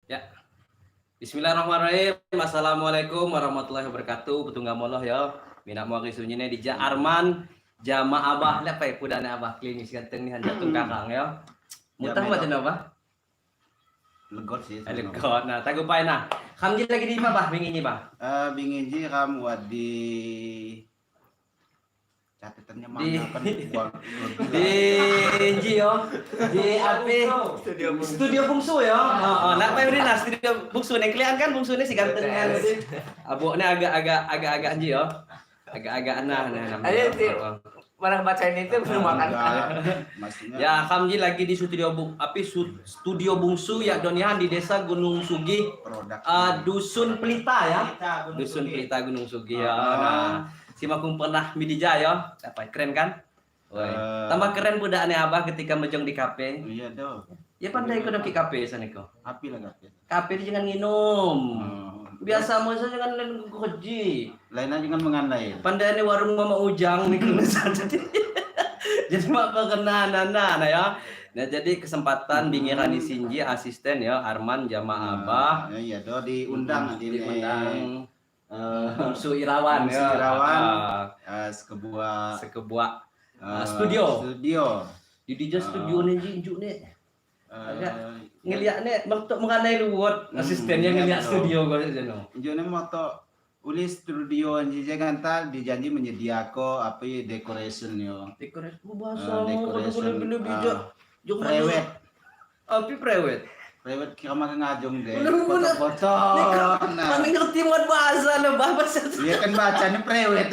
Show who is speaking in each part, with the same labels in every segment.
Speaker 1: Ya. Bismillahirrahmanirrahim. Assalamualaikum warahmatullahi wabarakatuh. Petunggal moloh ya. Minak muari sunyine di Ja Arman Jama Abah lihat pa pudane Abah klinis ganteng nih jantung kakang ya. Mutah
Speaker 2: Ya,
Speaker 1: macam apa?
Speaker 2: Legot sih.
Speaker 1: Legot. Nah, tagupai nah. Kamji lagi di apa bah wingi ini bah?
Speaker 2: Eh, bingin ji kam buat di catatannya mana kan gua
Speaker 1: Di Nji yo. Di apa?
Speaker 3: Studio Bungsu.
Speaker 1: Studio Bungsu ya. Heeh. Nah, apa ini nah studio Bungsu nih kalian kan Bungsu nih si ganteng kan. Aboknya agak-agak agak-agak Nji yo. Agak-agak nah nah.
Speaker 3: Ayo, Ti. Malah bacain itu belum makan.
Speaker 2: Maksudnya
Speaker 1: Ya, Kamji lagi di studio Bu, api studio Bungsu ya Donihan di Desa Gunung Sugih,
Speaker 2: produk
Speaker 1: Dusun Pelita ya. Dusun Pelita Gunung Sugih ya. Nah, si Makung pernah midija ya. Apa keren kan? Woi. Tambah keren budaknya Abah ketika mejong di kafe.
Speaker 2: Iya doh.
Speaker 1: Ya pandai kau dong ke kafe sana kau.
Speaker 2: Api lah kafe.
Speaker 1: Kafe itu jangan nginum. Biasa masa jangan lain kerji.
Speaker 2: Lainnya jangan mengan lain.
Speaker 1: Pandai ni warung Mama Ujang nih kena jadi. Jadi mak kena nah, nah ya. Nah, jadi kesempatan bingirani Sinji asisten ya Arman Jama Abah.
Speaker 2: Ya, iya doh diundang di
Speaker 1: Diundang Bungsu Irawan
Speaker 2: Bungsu
Speaker 1: ya.
Speaker 2: Irawan.
Speaker 1: Ah,
Speaker 2: sekebuah
Speaker 1: sekebuah studio.
Speaker 2: Studio.
Speaker 1: Di DJ studio nih injuk nih. Agak ngeliat nih mertok mengenai luot asistennya ngeliat
Speaker 2: betul.
Speaker 1: studio gua aja no.
Speaker 2: Injuk nih moto uli studio anji jangan ta dijanji menyediakan apa ya, decoration yo.
Speaker 1: Dekorasi bahasa
Speaker 2: Decoration,
Speaker 1: boleh bijak. Jok
Speaker 2: Prewed.
Speaker 1: Api prewed.
Speaker 2: Prewed kira makan ngajung deh.
Speaker 1: Bener, bener.
Speaker 2: Foto-foto. Nah.
Speaker 1: Mana ngerti muat bahasa lo bahasa.
Speaker 2: Iya kan bacanya prewed.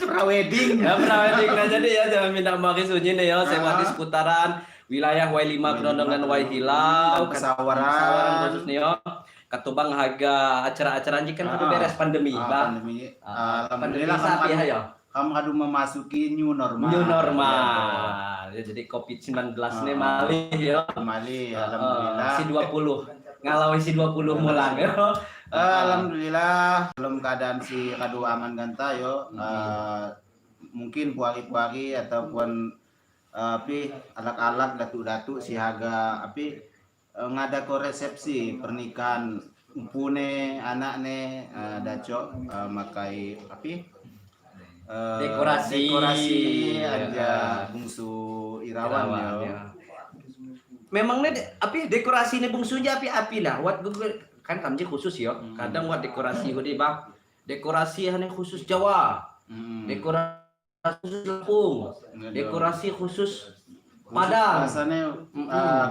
Speaker 2: Prawedding.
Speaker 1: Ya prawedding. Nah, jadi ya jangan minta mari sunyi nih ya saya di seputaran wilayah Y5 Kedondongan Y Hilau
Speaker 2: Pesawaran.
Speaker 1: Pesawaran khusus nih yo. Katubang harga acara-acara ini kan kudu beres pandemi, Bang.
Speaker 2: Pandemi.
Speaker 1: Ah,
Speaker 2: Alhamdulillah
Speaker 1: pandemi sapi
Speaker 2: kamu
Speaker 1: ya.
Speaker 2: Kamu kadu memasuki new normal.
Speaker 1: New normal. Ya, jadi COVID-19 ini malih ya.
Speaker 2: Malih, alhamdulillah.
Speaker 1: Si 20. Ngalawi si 20 mulang ya.
Speaker 2: Alhamdulillah belum keadaan si kadu aman ganta yo. Mungkin puari-puari ataupun api alak-alak datu-datu si haga api ngada ko resepsi pernikahan umpune anakne dacok makai api
Speaker 1: Dekorasi.
Speaker 2: Dekorasi aja Bungsu Irawan,
Speaker 1: Irawan,
Speaker 2: yo.
Speaker 1: ya. Memang nih api dekorasi nih bungsunya api api lah. Wat Google kan kami khusus yo. Kadang wat dekorasi gede bang. Dekorasi hanya khusus Jawa. Dekorasi khusus Lampung.
Speaker 2: Iya,
Speaker 1: Dekorasi khusus
Speaker 2: Khusus
Speaker 1: Padang.
Speaker 2: Rasanya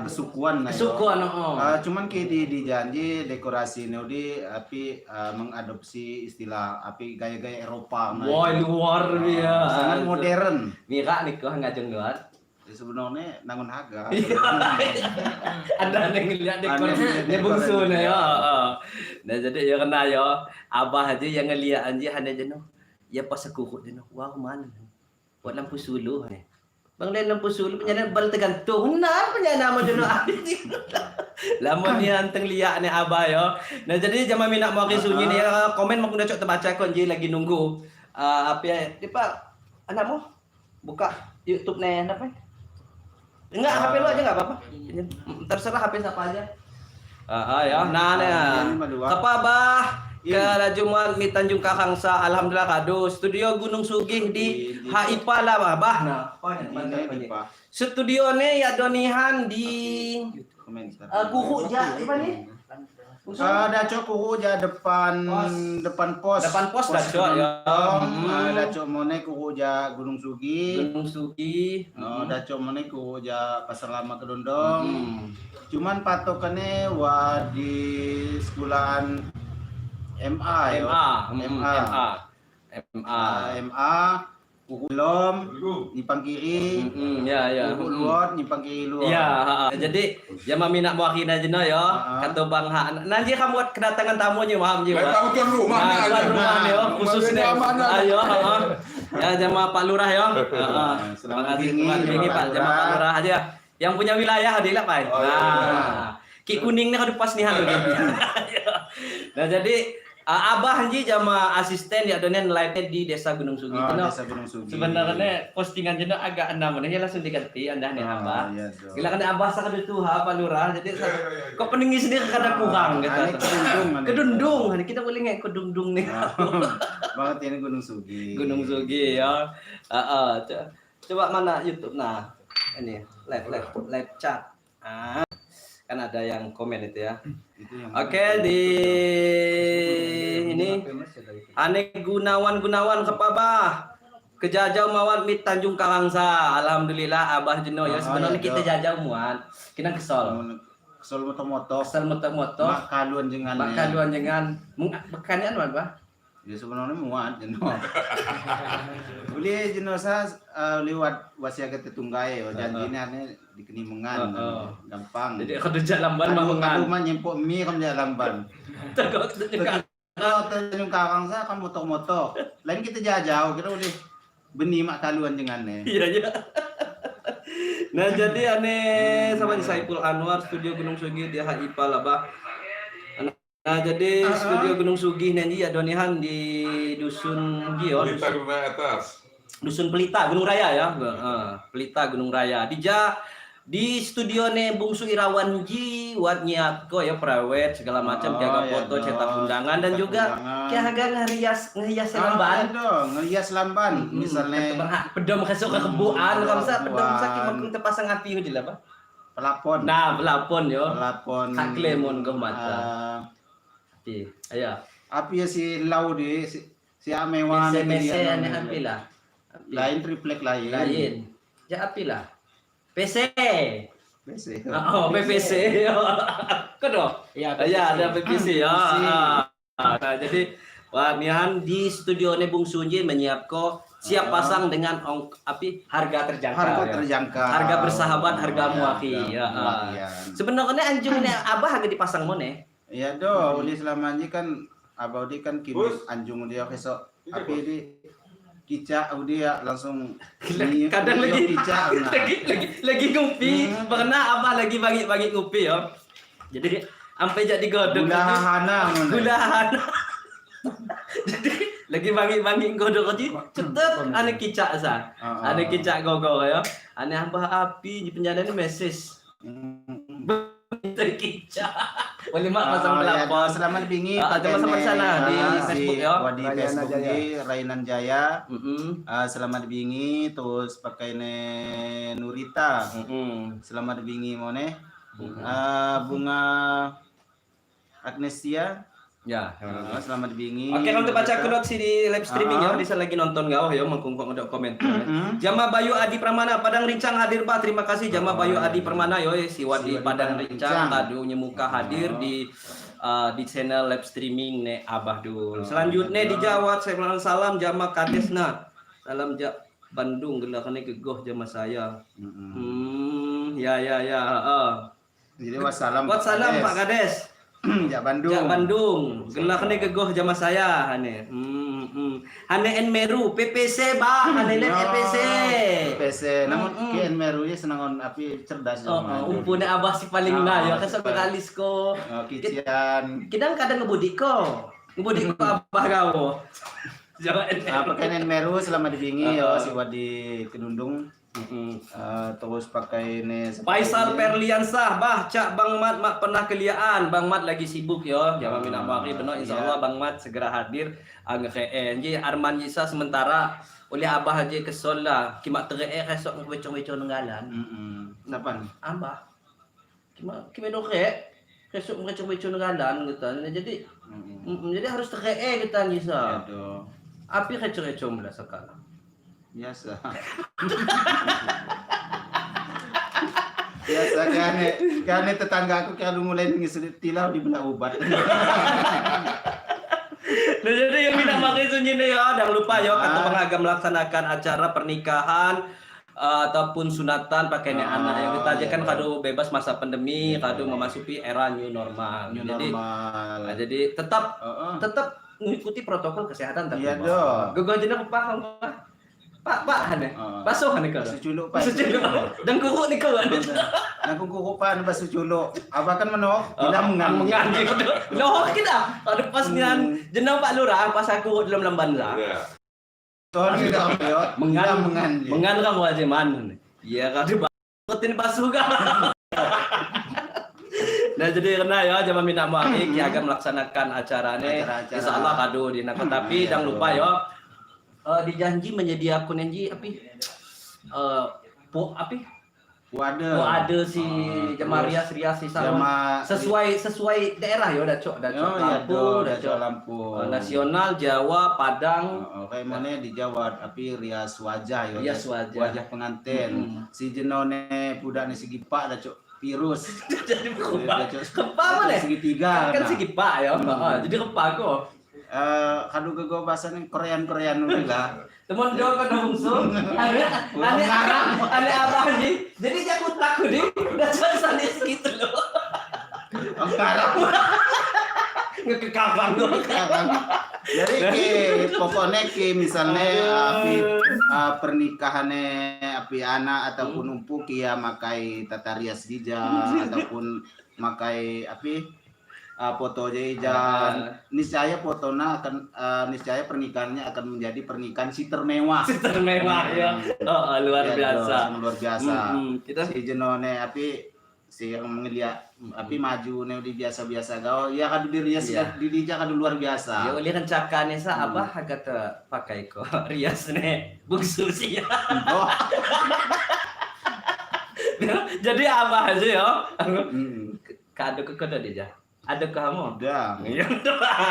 Speaker 2: kesukuan lah yo.
Speaker 1: Kesukuan, oh.
Speaker 2: Cuman ki di dijanji dekorasi ini api mengadopsi istilah api gaya-gaya Eropa nah,
Speaker 1: Wah,
Speaker 2: itu.
Speaker 1: luar biasa.
Speaker 2: Sangat modern.
Speaker 1: Mira nih kok ngajeng luar.
Speaker 2: Ya, sebenarnya nangun haga.
Speaker 1: Ada yang ngeliat dekor
Speaker 2: Ada yang ngeliat
Speaker 1: ini bungsu
Speaker 2: dekor.
Speaker 1: nih ya. Nah, jadi ya kena ya. Abah aja yang ngeliat anjir hanya jenuh. Ya pas aku jenuh. Wow man. Buat lampu suluh nih. Bang lain lampu suluh punya bal tergantung. Nah, punya nama jenuh. Lama ni anteng liak ni abah ya. Nah, jadi zaman minat mau sunyi ni ya, komen mau kena cok terbaca kon je lagi nunggu. Apa ya? Dia pak anakmu buka YouTube nih apa? Enggak, HP lu aja enggak apa-apa. Terserah HP siapa aja. Ya. Nah, nah.
Speaker 2: Ini mah dua.
Speaker 1: Apa bah?
Speaker 2: Ini.
Speaker 1: Ke Jumat mi Tanjung Kakangsa, alhamdulillah kado studio Gunung Sugih di HIPA lah bah. Nah,
Speaker 2: Ini, Pak.
Speaker 1: Studio nih ya Donihan di
Speaker 2: Komentar.
Speaker 1: Kuku ja, apa nih?
Speaker 2: Dacok kuku ja depan depan pos.
Speaker 1: Depan pos dacok, ya.
Speaker 2: Dacok mone kuku ja Gunung Sugih.
Speaker 1: Gunung Sugih.
Speaker 2: Oh, dacok mone kuku ja Pasar Lama Kedondong. Cuman patokannya wa di sekolahan MA ya.
Speaker 1: MA,
Speaker 2: MA.
Speaker 1: MA. MA.
Speaker 2: MA kuku lom nyimpang kiri.
Speaker 1: Ya ya.
Speaker 2: Kuku luot nyimpang kiri luot.
Speaker 1: Iya, ha, ha. Jadi jama minat muakhina jeno ya, kata Bang Ha. Nanti kamu buat kedatangan tamunya, paham ji.
Speaker 4: Lah, tahu tuan rumah
Speaker 1: Nah,
Speaker 4: nih,
Speaker 1: tuan
Speaker 4: aja.
Speaker 1: rumah nih, oh, khusus nih. Ayo, ha, ha. Ya jama Pak Lurah ya. Ha, ha. Terima
Speaker 2: Selamat
Speaker 1: kasih
Speaker 2: pagi,
Speaker 1: Pak
Speaker 2: jama
Speaker 1: Tinggi
Speaker 2: Pak
Speaker 1: Pak jama Pak
Speaker 2: Lurah.
Speaker 1: Lurah aja. Yang punya wilayah adilah Pak.
Speaker 4: Oh, iya,
Speaker 1: Nah, ki kuning nih kalau pas nih hanu. Nah, jadi Abah ji jama asisten ya donen live di Desa Gunung Sugi.
Speaker 2: Oh, Desa Gunung Sugi.
Speaker 1: Sebenarnya postingan jeno agak enam ya langsung diganti anda nih Abah.
Speaker 2: Iya, do.
Speaker 1: Gila kan Abah sakit tuh Pak Lurah. Jadi kok peninggi sendiri kada kurang gitu.
Speaker 2: Ane kedundung.
Speaker 1: Kedundung. Kita boleh nggak kedundung nih.
Speaker 2: Banget ini Gunung Sugi.
Speaker 1: Gunung Sugi ya. Coba mana YouTube nah. Ini live chat. Kan ada yang komen itu ya. Oke, di ini Ane Gunawan kepabah. Kejajau mawat mit Tanjung Karangsa. Alhamdulillah Abah Jeno ya. Sebenarnya kita jajau muat. Kita kesol.
Speaker 2: Kesol moto-moto.
Speaker 1: Kesol moto-moto.
Speaker 2: Mak kaluan jengan.
Speaker 1: Mak kaluan jengan. Bekanian muat, Bah?
Speaker 2: Ya sebenarnya muat jeno. Boleh jeno sa lewat wasiat ke tetunggai, janjinya ane dikenimengan. Gampang.
Speaker 1: Jadi aku dejak lamban mangan.
Speaker 2: Aku mah nyempok mie kamu jak lamban.
Speaker 1: Tegak tegak.
Speaker 2: Kalau Tanjung Karangsa kan motor-motor. Lain kita jauh-jauh kita boleh benih mak kaluan jengane.
Speaker 1: Iya iya. Nah jadi ane sama Saiful Anwar Studio Gunung Sugi dia HIPA lah bah. Nah jadi Studio Gunung Sugih nanti ya donihan di Dusun Gio.
Speaker 4: Pelita Gunung Atas.
Speaker 1: Dusun Pelita Gunung Raya ya. Pelita Gunung Raya. Di studio ne Bungsu Irawan Ji wat nyiatko ya private segala macam jaga foto ya, cetak undangan dan juga kayak agak ngerias ngehias lamban.
Speaker 2: Ngerias lamban misalnya
Speaker 1: pedom kesuk kekebuan kamsa pedom sakit mungkin terpasang api itu lah Pak.
Speaker 2: Pelapon.
Speaker 1: Nah, pelapon yo.
Speaker 2: Pelapon.
Speaker 1: Hak lemon ke mata. Api. Ayo.
Speaker 2: Api ya si lau di si amewan.
Speaker 1: Mese aneh api lah.
Speaker 2: Lain triplek lain.
Speaker 1: Lain. Ya api lah. PC.
Speaker 2: PC.
Speaker 1: Oh, PPC. Kedo.
Speaker 3: Ya,
Speaker 1: ya ada PPC ya. Nah, jadi wah nihan di studio ne Bung Sunji menyiapko siap pasang dengan api harga terjangkau.
Speaker 2: Harga terjangkau.
Speaker 1: Harga bersahabat, harga muaki. Ya. Sebenarnya anjung ne abah agak dipasang mone.
Speaker 2: Iya do, uli selama ini kan abah di kan kini anjung dia besok api di kicak udah langsung
Speaker 1: kadang lagi
Speaker 2: kicak,
Speaker 1: lagi ngopi pernah apa lagi bagi-bagi ngopi ya. Jadi sampai jadi godok
Speaker 2: gulahana
Speaker 1: gulahana. Jadi lagi bagi-bagi godok aja cetet ane kicak sa. Ane kicak gogo ya. Ane ambah api di penjara ini mesis. Kicak. Boleh mak pasang pelapor.
Speaker 2: Ya, selamat bingi.
Speaker 1: Sama sana di Facebook ya.
Speaker 2: Di Facebook di Rainan Jaya. Selamat bingi terus pakai ne Nurita. Selamat bingi mone. Bunga Agnesia.
Speaker 1: Ya,
Speaker 2: selamat bingi.
Speaker 1: Oke, kalau baca ke sih di live streaming ya, bisa lagi nonton gak? Oh ya, mengkungkong udah komen. Jama Bayu Adi Pramana Padang Rincang hadir Pak, terima kasih Jama Bayu Adi Pramana yo si Wadi Padang Rincang tadu nyemuka hadir di channel live streaming ne Abah Dul. Selanjutnya di Jawa saya ulang salam Jama Kadesna. Salam jak Bandung gelakane gegoh jama saya. Ya.
Speaker 2: Jadi wassalam.
Speaker 1: Wassalam Pak Kades.
Speaker 2: Jak Bandung.
Speaker 1: Jak Bandung. Gelakane gegoh jama saya hane. Hane En Meru PPC bah, hane let EPC.
Speaker 2: PPC. Namun ki En Meru ya senangon api cerdas
Speaker 1: sama. Oh, umpune abah si paling na ya kasar kalis ko.
Speaker 2: Kician.
Speaker 1: Kidang kadang ngebudi ko. Ngebudi ko abah gawo.
Speaker 2: Pakai En Meru selama dibingi ya si wadi Kedundung. Terus pakai ini
Speaker 1: Faisal Perliansah bah cak Bang Mat mak pernah keliaan Bang Mat lagi sibuk yo jangan minat bari benar insyaallah Bang Mat segera hadir nge Arman Yisa sementara oleh abah aja kesol lah kimak terek esok ngewecong-wecong nenggalan.
Speaker 2: Kapan
Speaker 1: abah kimak kimak dorek esok ngewecong-wecong nenggalan gitu jadi jadi harus terek kita Yisa api recong-recong lah sekarang
Speaker 2: biasa. Biasa kan tetangga aku kalau mulai ngeselit tilau dibelah obat.
Speaker 1: Nah jadi yang minta makai sunyi ya, jangan lupa ya kata pengagam melaksanakan acara pernikahan ataupun sunatan pakai anak yang kita aja kan kado bebas masa pandemi, kado memasuki era new normal.
Speaker 2: New
Speaker 1: jadi,
Speaker 2: normal.
Speaker 1: Nah, jadi tetap tetap mengikuti protokol kesehatan.
Speaker 2: Iya dong.
Speaker 1: Gogo jeneng paham Pak. Pak, pak hane.
Speaker 2: Ah.
Speaker 1: Basuh hane kau.
Speaker 2: Basuh culuk, Pak.
Speaker 1: Basuh culuk. Dan kuruk ni kau.
Speaker 2: Nangkung kuruk pan basuh culuk. Abah kan menoh, tidak mengang.
Speaker 1: Mengang gitu. Loh kita. Kalau pas nian jenang Pak Lurah pas aku dalam lamban lah.
Speaker 4: Ya.
Speaker 2: Tuan tidak yo.
Speaker 1: Mengan
Speaker 2: mengan.
Speaker 1: Mengan kamu aja man. Iya kau di basuh kan. Nah jadi kena ya zaman minat muari ki akan melaksanakan acaranya.
Speaker 2: Acara-acara.
Speaker 1: Insyaallah kado di nak tapi
Speaker 2: Iya,
Speaker 1: jangan lupa
Speaker 2: betul.
Speaker 1: ya. Dijanji menyediakan janji api po api
Speaker 2: Wadah.
Speaker 1: oh ada si
Speaker 2: Ah,
Speaker 1: jemaah
Speaker 2: terus
Speaker 1: rias rias si sama
Speaker 2: Jama
Speaker 1: sesuai sesuai daerah ya udah cok dah cok
Speaker 2: Oh, iya,
Speaker 1: Lampung
Speaker 2: do,
Speaker 1: dah
Speaker 2: dah
Speaker 1: cok
Speaker 2: cok Lampung.
Speaker 1: Nasional Jawa Padang.
Speaker 2: Oh, kayak mana di Jawa tapi rias wajah ya.
Speaker 1: Rias wajah.
Speaker 2: Wajah pengantin. Si jenone budak ni segi pak dah cok virus.
Speaker 1: Jadi berubah.
Speaker 2: Dah cok
Speaker 1: Kepa mana?
Speaker 2: Segitiga.
Speaker 1: Kan
Speaker 2: nah.
Speaker 1: segi pak ya. Jadi kepa kok.
Speaker 2: Kadu gego bahasa ni Korean-Korean udah lah.
Speaker 1: Teman dia kan bungsu. Aneh aneh aneh abah ni. Jadi dia aku takut ni. Dah cok sana segitu loh.
Speaker 2: Oh, ngarang.
Speaker 1: Ngekekabang tuh.
Speaker 2: Jadi ki pokoknya ki misalnya api pernikahannya api anak ataupun umpu ki ya makai tata rias gija ataupun makai api foto jajan. Niscaya fotona akan niscaya pernikahannya akan menjadi pernikahan si termewah.
Speaker 1: Si termewah ya. Oh, luar
Speaker 2: Ya,
Speaker 1: biasa.
Speaker 2: luar biasa.
Speaker 1: Kita
Speaker 2: Si jenone api si yang melihat api maju ne di biasa-biasa gau ya kadu di rias
Speaker 1: Iya.
Speaker 2: di dija kadu luar biasa.
Speaker 1: Ya oleh rencakane sa apa kata pakai ko rias ne bungsu sih ya.
Speaker 2: Oh.
Speaker 1: Jadi apa aja ya? Kado ke kodo dia. Ada ke kamu?
Speaker 2: Udah.
Speaker 1: Ya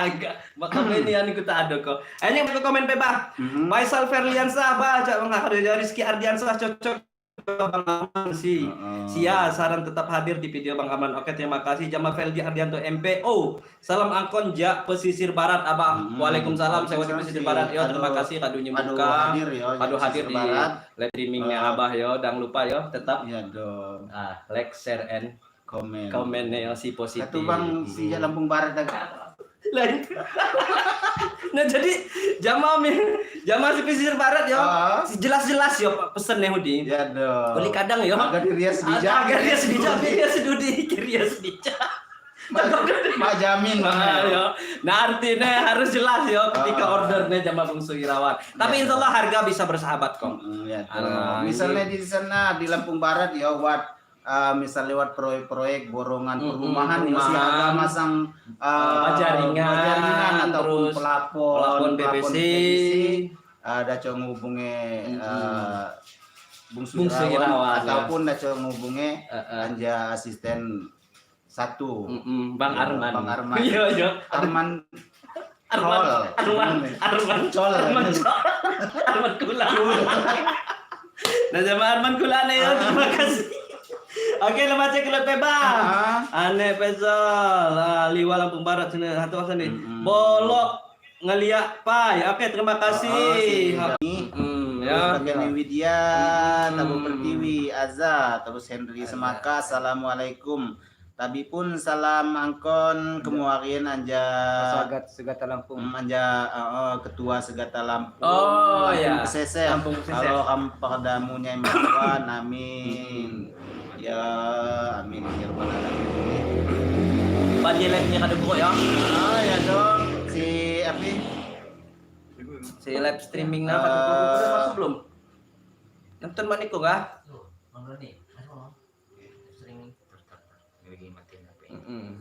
Speaker 1: agak. Maka ini yang ikut ada kok. Ini yang komen bebas. Faisal Ferliansah baca Bang Rizky Ardiansah cocok Bang Aman sih. Sia saran tetap hadir di video Bang Aman. Oke, terima kasih Jamal Feldi Ardianto MPO. Salam angkon jak pesisir barat Abah. Waalaikumsalam. Saya di pesisir barat. Yo, terima kasih kadunya buka.
Speaker 2: Hadir yo.
Speaker 1: Kado hadir di
Speaker 2: barat.
Speaker 1: Live streamingnya Abah yo. Jangan lupa yo tetap
Speaker 2: ya dong.
Speaker 1: Like, share and
Speaker 2: komen.
Speaker 1: Komen yo si positif.
Speaker 2: Satu Bang si Lampung Barat
Speaker 1: Lain. Nah jadi jamaah jamaah si pesisir barat yo. Jelas-jelas yo pesen Hudi.
Speaker 2: Ya dong.
Speaker 1: Boleh kadang yo.
Speaker 2: Agak dirias bijak.
Speaker 1: Agak rias bijak, rias dudi, rias bijak.
Speaker 2: Mak jamin
Speaker 1: yo. Nah artinya harus jelas yo ketika ordernya jamaah Bungsu Irawan. Tapi insya Allah harga bisa bersahabat kok.
Speaker 2: Ya, misalnya di sana di Lampung Barat yo wat misal lewat proyek-proyek borongan perumahan masih harga masang
Speaker 1: baja ringan
Speaker 2: ataupun
Speaker 1: terus
Speaker 2: pelapon
Speaker 1: PVC
Speaker 2: ada cowok ngubungi Bungsu Irawan ataupun ada cowok ngubungi anja asisten satu
Speaker 1: Bang Arman.
Speaker 2: Bang Arman.
Speaker 1: Iya iya.
Speaker 2: Arman
Speaker 1: Arman Arman Arman
Speaker 2: Col
Speaker 1: Arman Arman Kula. Nah sama Arman Kula nih ya terima kasih. Oke, lemak cek ke peba. Aneh pesol, Liwa Lampung Barat sini satu sini. Bolok ngeliak pai. Oke, terima kasih.
Speaker 2: Ya. Bagian Widya, Tabu Pertiwi, Azza, terus Henry Semaka, assalamualaikum. Tabi pun salam angkon kemuarian anja
Speaker 3: Segata Lampung.
Speaker 2: Anja ketua Segata Lampung.
Speaker 1: Oh ya.
Speaker 2: Pesisir.
Speaker 1: Lampung Pesisir.
Speaker 2: Kalau kamu perdamunya mawan, amin. Ya, amin ya rabbal alamin.
Speaker 1: Bagi live-nya kada bro ya.
Speaker 2: Ah ya dong. Si api
Speaker 1: Si live streaming na kada bro udah masuk belum? Nonton mana kok ah?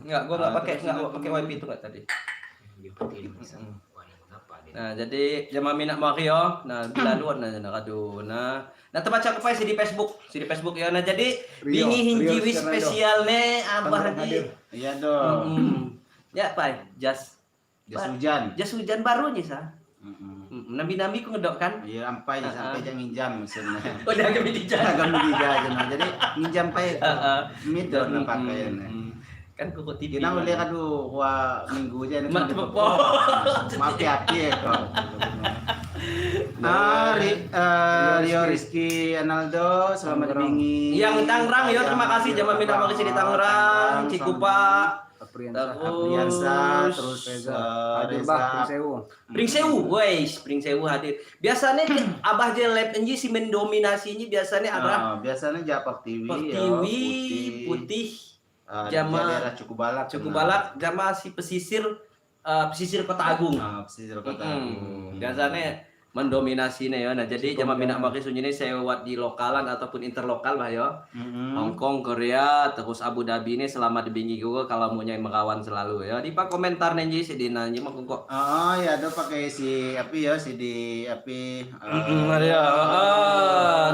Speaker 1: Enggak, gua enggak pakai enggak pakai WiFi itu enggak tadi. Nah, jadi jamaah minat mari yo. Nah, bilaluan nah nah kadu. Nah, nah terbaca ke si di Facebook, si di Facebook ya. Nah, jadi bingi hinji wis spesial ne abah di.
Speaker 2: Iya dong.
Speaker 1: Ya, Pak, jas
Speaker 2: jas hujan.
Speaker 1: Jas hujan baru nih, sa. Nambi-nambi ku ngedok kan?
Speaker 2: Iya, ampai sampai jangan nginjam maksudnya.
Speaker 1: Oh, dia agak dijam.
Speaker 2: Agak dijam. Jadi nginjam pai. Mid dong pakaian.
Speaker 1: Kan kuku TV.
Speaker 2: Kita boleh aduh wah minggu aja ini.
Speaker 1: Mak
Speaker 2: Maaf ya kok. Rio Rizky Analdo, selamat bingi.
Speaker 1: Yang Tangerang yo, terima kasih jamaah minta makasih di Tangerang, Cikupa.
Speaker 3: Apriansa.
Speaker 2: Apriansa, terus
Speaker 3: Reza.
Speaker 2: Reza.
Speaker 3: Bah, Pringsewu.
Speaker 1: Pringsewu, wes, Pringsewu hadir. Biasanya Abah je lab enji si mendominasi ini biasanya adalah
Speaker 2: biasanya Japak TV,
Speaker 1: Pertiwi, putih, jama
Speaker 2: daerah Cukubalak,
Speaker 1: Cukubalak, jama si pesisir, pesisir Kota Agung.
Speaker 2: Pesisir Kota Agung.
Speaker 1: Biasanya mendominasi nih ya. Nah, jadi jama minak maki sunyi ini saya buat di lokalan ataupun interlokal bah ya. Hong Kong, Korea, terus Abu Dhabi ini selama di Bingi juga kalau mau nyai merawan selalu ya. Di pak komentar nih si Dina nji mah kok.
Speaker 2: Oh ya, ada pakai si api ya, si di api.
Speaker 1: Ya.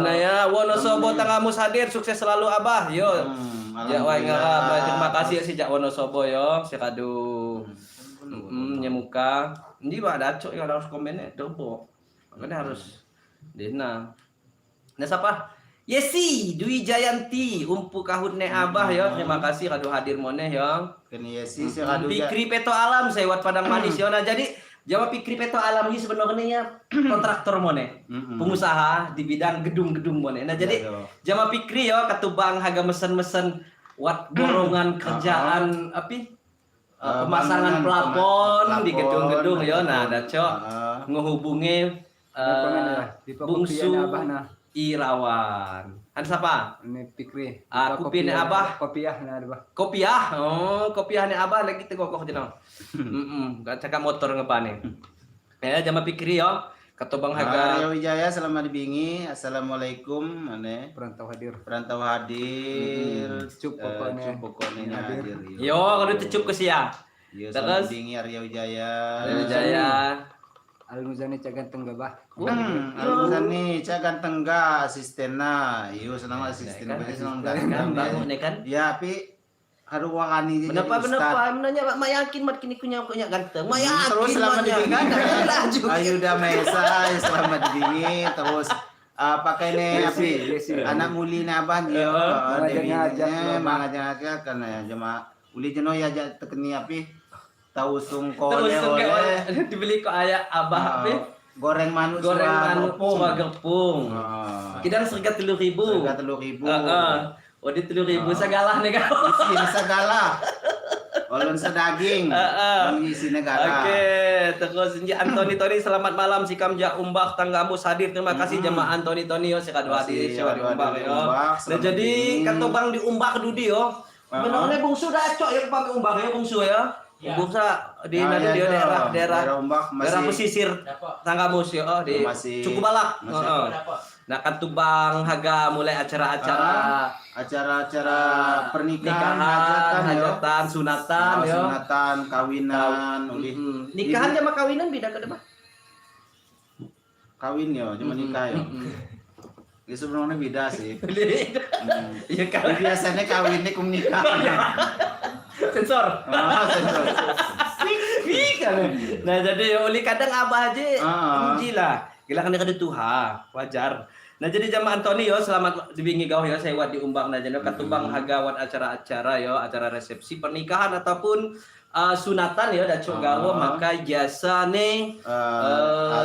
Speaker 1: Nah ya, Wonosobo Tanggamus hadir, sukses selalu Abah. Yo. Ya wae ngarap, terima kasih ya si Jak Wonosobo yo, si kadu. Nyemuka. Ini bah ada cok yang harus komennya derbo. Makanya harus Dina. Nah siapa? Yesi Dwi Jayanti umpu kahutne Abah ya. Terima kasih kadu hadir moneh ya.
Speaker 2: Kini Yesi si kadu
Speaker 1: Pikri Peto Alam saya wat Padang Manis ya. Nah jadi jawab Pikri Peto Alam ini sebenarnya ya kontraktor moneh. Pengusaha di bidang gedung-gedung moneh. Nah jadi jama Pikri ya ketubang haga mesen-mesen wat borongan kerjaan api pemasangan plafon di gedung-gedung ya. Nah ada cok ngehubungi Bungsu Irawan. Ada siapa?
Speaker 3: Ini Pikri.
Speaker 1: Kopi ni Abah.
Speaker 3: Kopiah nah Abah.
Speaker 1: Kopiah. Oh, kopiah ni Abah lagi tegokoh jenang. Enggak cakap motor ngebane. Ya, jama Pikri ya. Katobang haga.
Speaker 2: Arya Wijaya selamat dibingi. Assalamualaikum ane.
Speaker 3: Perantau hadir.
Speaker 2: Perantau hadir.
Speaker 3: Cup pokoknya.
Speaker 2: Cup pokoknya hadir.
Speaker 1: Yo, kalau tecup ke sia.
Speaker 2: Yo, selamat dibingi Arya Wijaya.
Speaker 1: Arya Wijaya.
Speaker 3: Al-Muzani cak ganteng gak bah?
Speaker 2: Al-Muzani cak ganteng gak asistenna. Iyo senang asisten, berarti senang ganteng
Speaker 1: bangun ya kan?
Speaker 2: Ya, tapi harus wakani jadi
Speaker 1: Kenapa menanya mak yakin mat kini kunya kunya ganteng. Mak yakin.
Speaker 2: Terus selamat dibingi. Ayuda Mesa selamat dibingi terus pakai ne api anak muli na abah dia Dewi mangajak karena jemaah uli jeno ya tekeni api tausung kole oleh
Speaker 1: dibeli kok ayah abah api
Speaker 2: goreng manuk
Speaker 1: suwa gepung. Kidang serga 3.000.
Speaker 2: Serga 3.000.
Speaker 1: Oh di 3.000 segala nih kan.
Speaker 2: Isi segala. Olon sedaging. Isi negara.
Speaker 1: Oke, terus ini Antoni Tony selamat malam sikam ja umbak tanggamu hadir. Terima kasih jemaah Antoni Tony yo sekadu hadir siapa di umbak yo. Nah jadi katobang di umbak dudi yo. Benarnya bungsu dah cok ya pamit umbak ya bungsu ya. Bungsa di daerah daerah pesisir Tanggamus ya, oh di Cukubalak. Nah kan tubang haga mulai acara-acara
Speaker 2: acara-acara pernikahan,
Speaker 1: hajatan, sunatan, ya.
Speaker 2: Sunatan, kawinan,
Speaker 1: nikahan sama kawinan beda ke depan?
Speaker 2: Kawin ya, cuma nikah ya. Ya sebenarnya beda sih.
Speaker 1: Iya kan.
Speaker 2: Biasanya kawinnya kum nikah.
Speaker 1: Sensor.
Speaker 2: Sensor.
Speaker 1: Nah jadi ya uli kadang abah aja uji lah. Gila kan dia tuha, wajar. Nah jadi jamaah Antoni yo selamat dibingi gau yo saya wat diumbang nah jadi katubang haga wat acara-acara yo acara resepsi pernikahan ataupun sunatan yo dacok gawo maka jasa ne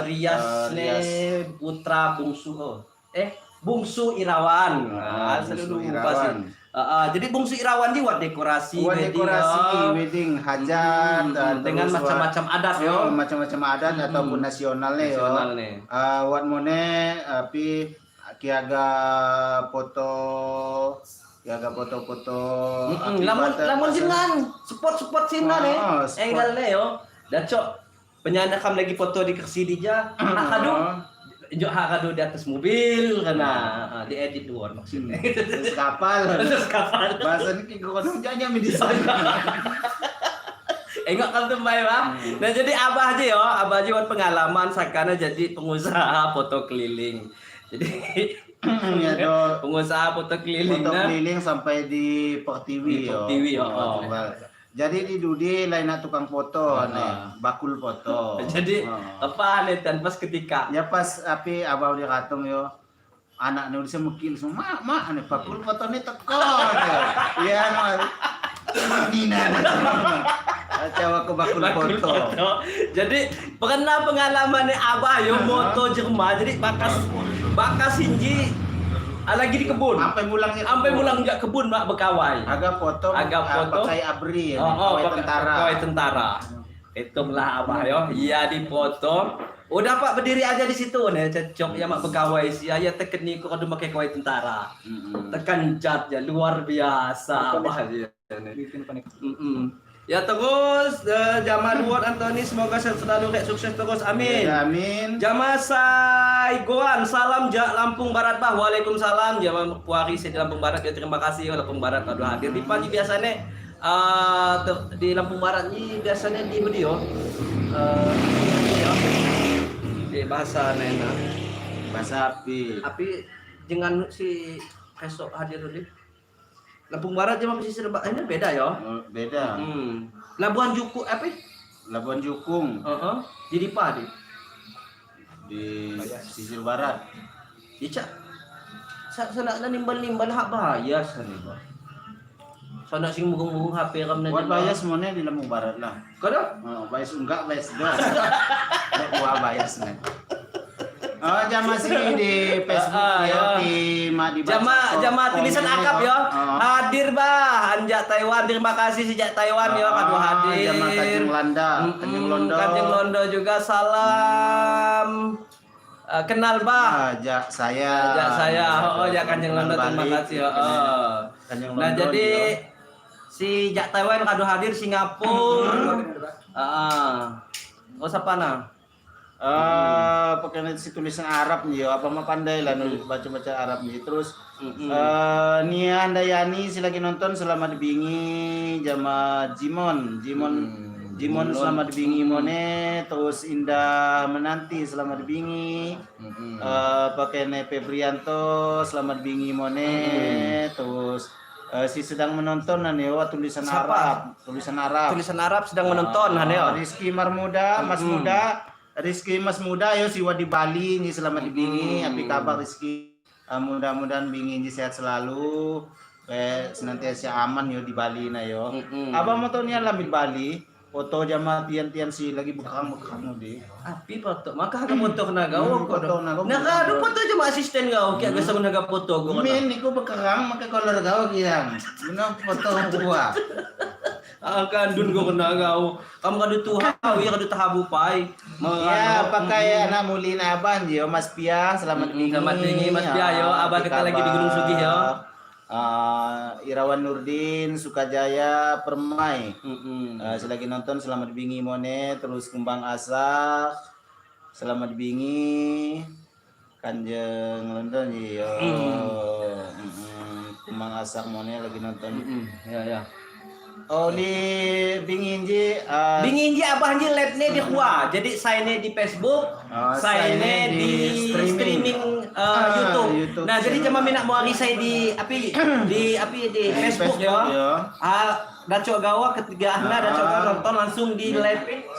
Speaker 1: rias ne putra bungsu Bungsu Irawan. Selalu lupa sih. Jadi Bungsu Irawan di wat dekorasi,
Speaker 2: wedding, hajat,
Speaker 1: dengan macam-macam adat yo,
Speaker 2: macam-macam adat ataupun nasionalnya yo. Wat mone api kiaga foto, kiaga foto-foto.
Speaker 1: Lamun sinan, spot-spot sinan angle yo. Dacok penyanda kam lagi foto di kursi dija, kadu. Jok hakadu di atas mobil karena diedit luar maksudnya.
Speaker 2: Terus kapal.
Speaker 1: Terus kapal.
Speaker 2: Bahasa ini kok jangan di sana.
Speaker 1: Enggak kan tuh bae, Pak. Nah jadi abah aja yo, abah aja buat pengalaman sakana jadi pengusaha foto keliling. Jadi
Speaker 2: ya,
Speaker 1: pengusaha foto keliling.
Speaker 2: Foto keliling sampai di Pertiwi yo.
Speaker 1: Pertiwi yo.
Speaker 2: Jadi di Dudi lainnya tukang foto nih, bakul foto.
Speaker 1: Jadi apa nih dan pas ketika
Speaker 2: ya pas api abah di katung yo anak nulisnya mukil semua mak nih bakul foto nih teko. Iya mak Nina. Cawa ke bakul foto.
Speaker 1: Jadi pernah pengalaman nih abah yo moto Jerman jadi bakas hinji Lagi di kebun.
Speaker 2: Sampai mulang ya.
Speaker 1: Sampai mulang jak kebun mak bekawai.
Speaker 2: Agak foto,
Speaker 1: Agak foto.
Speaker 2: Pakai abri ya,
Speaker 1: Oh,
Speaker 2: kawai tentara.
Speaker 1: Kawai tentara. Hitunglah abah yo. Iya dipoto. Udah Pak berdiri aja di situ nih, cecok ya mak bekawai si ya teken niku kadu pakai kawai tentara. Tekan jat ya luar biasa abah dia. Ya terus Jamal Ward Anthony semoga sehat selalu kayak sukses terus amin.
Speaker 2: Ya, amin.
Speaker 1: Jama Saigoan salam jak Lampung Barat bah. Waalaikumsalam Jama Puari di Lampung Barat ya terima kasih Lampung Barat aduh hadir di pagi biasanya di Lampung Barat ni biasanya di video di bahasa nena.
Speaker 2: Bahasa api.
Speaker 1: Api dengan si esok hadir di Lampung Barat sama pesisir ini beda ya.
Speaker 2: Oh, beda.
Speaker 1: Labuan Juku apa?
Speaker 2: Labuan Jukung.
Speaker 1: Di Dipa di.
Speaker 2: Di pesisir barat.
Speaker 1: Iya, cak. Sana nimbal-nimbal hak bahaya sana ba. Sana sing mugung-mugung HP kam na.
Speaker 2: Buat bias semuanya di Lampung Barat lah.
Speaker 1: Kada?
Speaker 2: Oh, bias enggak bias do. Wah bias nih. Oh, jama sih di Facebook ya, di
Speaker 1: Jama jama tulisan akap ya. Hadir bah, anjak Taiwan. Terima kasih sejak Taiwan ya, kadu hadir.
Speaker 2: Jama Kanjeng Landa, Kanjeng Londo.
Speaker 1: Kanjeng Londo juga salam. Kenal bah.
Speaker 2: Jak saya.
Speaker 1: Jak saya. Oh, ya Kanjeng Londo terima kasih.
Speaker 2: Kanjeng Londo.
Speaker 1: Nah, jadi si Jak Taiwan kadu hadir Singapura. Oh, siapa nah?
Speaker 2: Pakai si tulisan Arab nih, apa mah pandai lah nulis baca-baca Arab nih. Terus Nia Andayani si lagi nonton selamat bingi jama Jimon, Jimon selamat bingi mone. Terus Indah Menanti selamat bingi. Pakai Nepe Prianto selamat bingi mone. Terus si sedang menonton aneo tulisan
Speaker 1: Siapa?
Speaker 2: Arab, tulisan Arab.
Speaker 1: Tulisan Arab sedang menonton aneo.
Speaker 2: Rizky Marmuda, Mas Muda. Rizky Mas Muda yo siwa di Bali nih selamat dibingi. Apa kabar Rizky? Mudah-mudahan bingi ini sehat selalu. Senantiasa aman yo di Bali na yo. Abang mau tahu nih alam di Bali, foto jama tian-tian si lagi bekang-bekang di.
Speaker 1: Api foto, maka haga foto kena gau
Speaker 2: Foto na gau.
Speaker 1: Nah, aduh foto cuma asisten gau, kayak gak naga foto gua.
Speaker 2: Min, niku bekerang maka kolor gau kiang. Guna foto gua.
Speaker 1: Kandun gua kena gau. Kamu kadu tuhau, ya kadu tahabu pai.
Speaker 2: Ya, pakai anak mulin abang yo Mas Pia, selamat bingi.
Speaker 1: Selamat bingi Mas Pia yo, abang kita lagi di Gunung Sugih yo.
Speaker 2: Irawan Nurdin, Sukajaya, Permai. Selagi nonton selamat bingi Mone, terus Kumbang Asak. Selamat bingi Kanjeng London yo. Kumbang Asak Mone lagi nonton.
Speaker 1: Ya ya.
Speaker 2: Oh di Binginji
Speaker 1: Binginji abah ji live nih di Hua. Jadi saya nih di Facebook, saya nih di streaming YouTube.
Speaker 2: YouTube.
Speaker 1: Nah, jadi cuma minat mau saya di api di Facebook ya. Dacok gawa ketiga ahna dacok gawa nonton langsung di live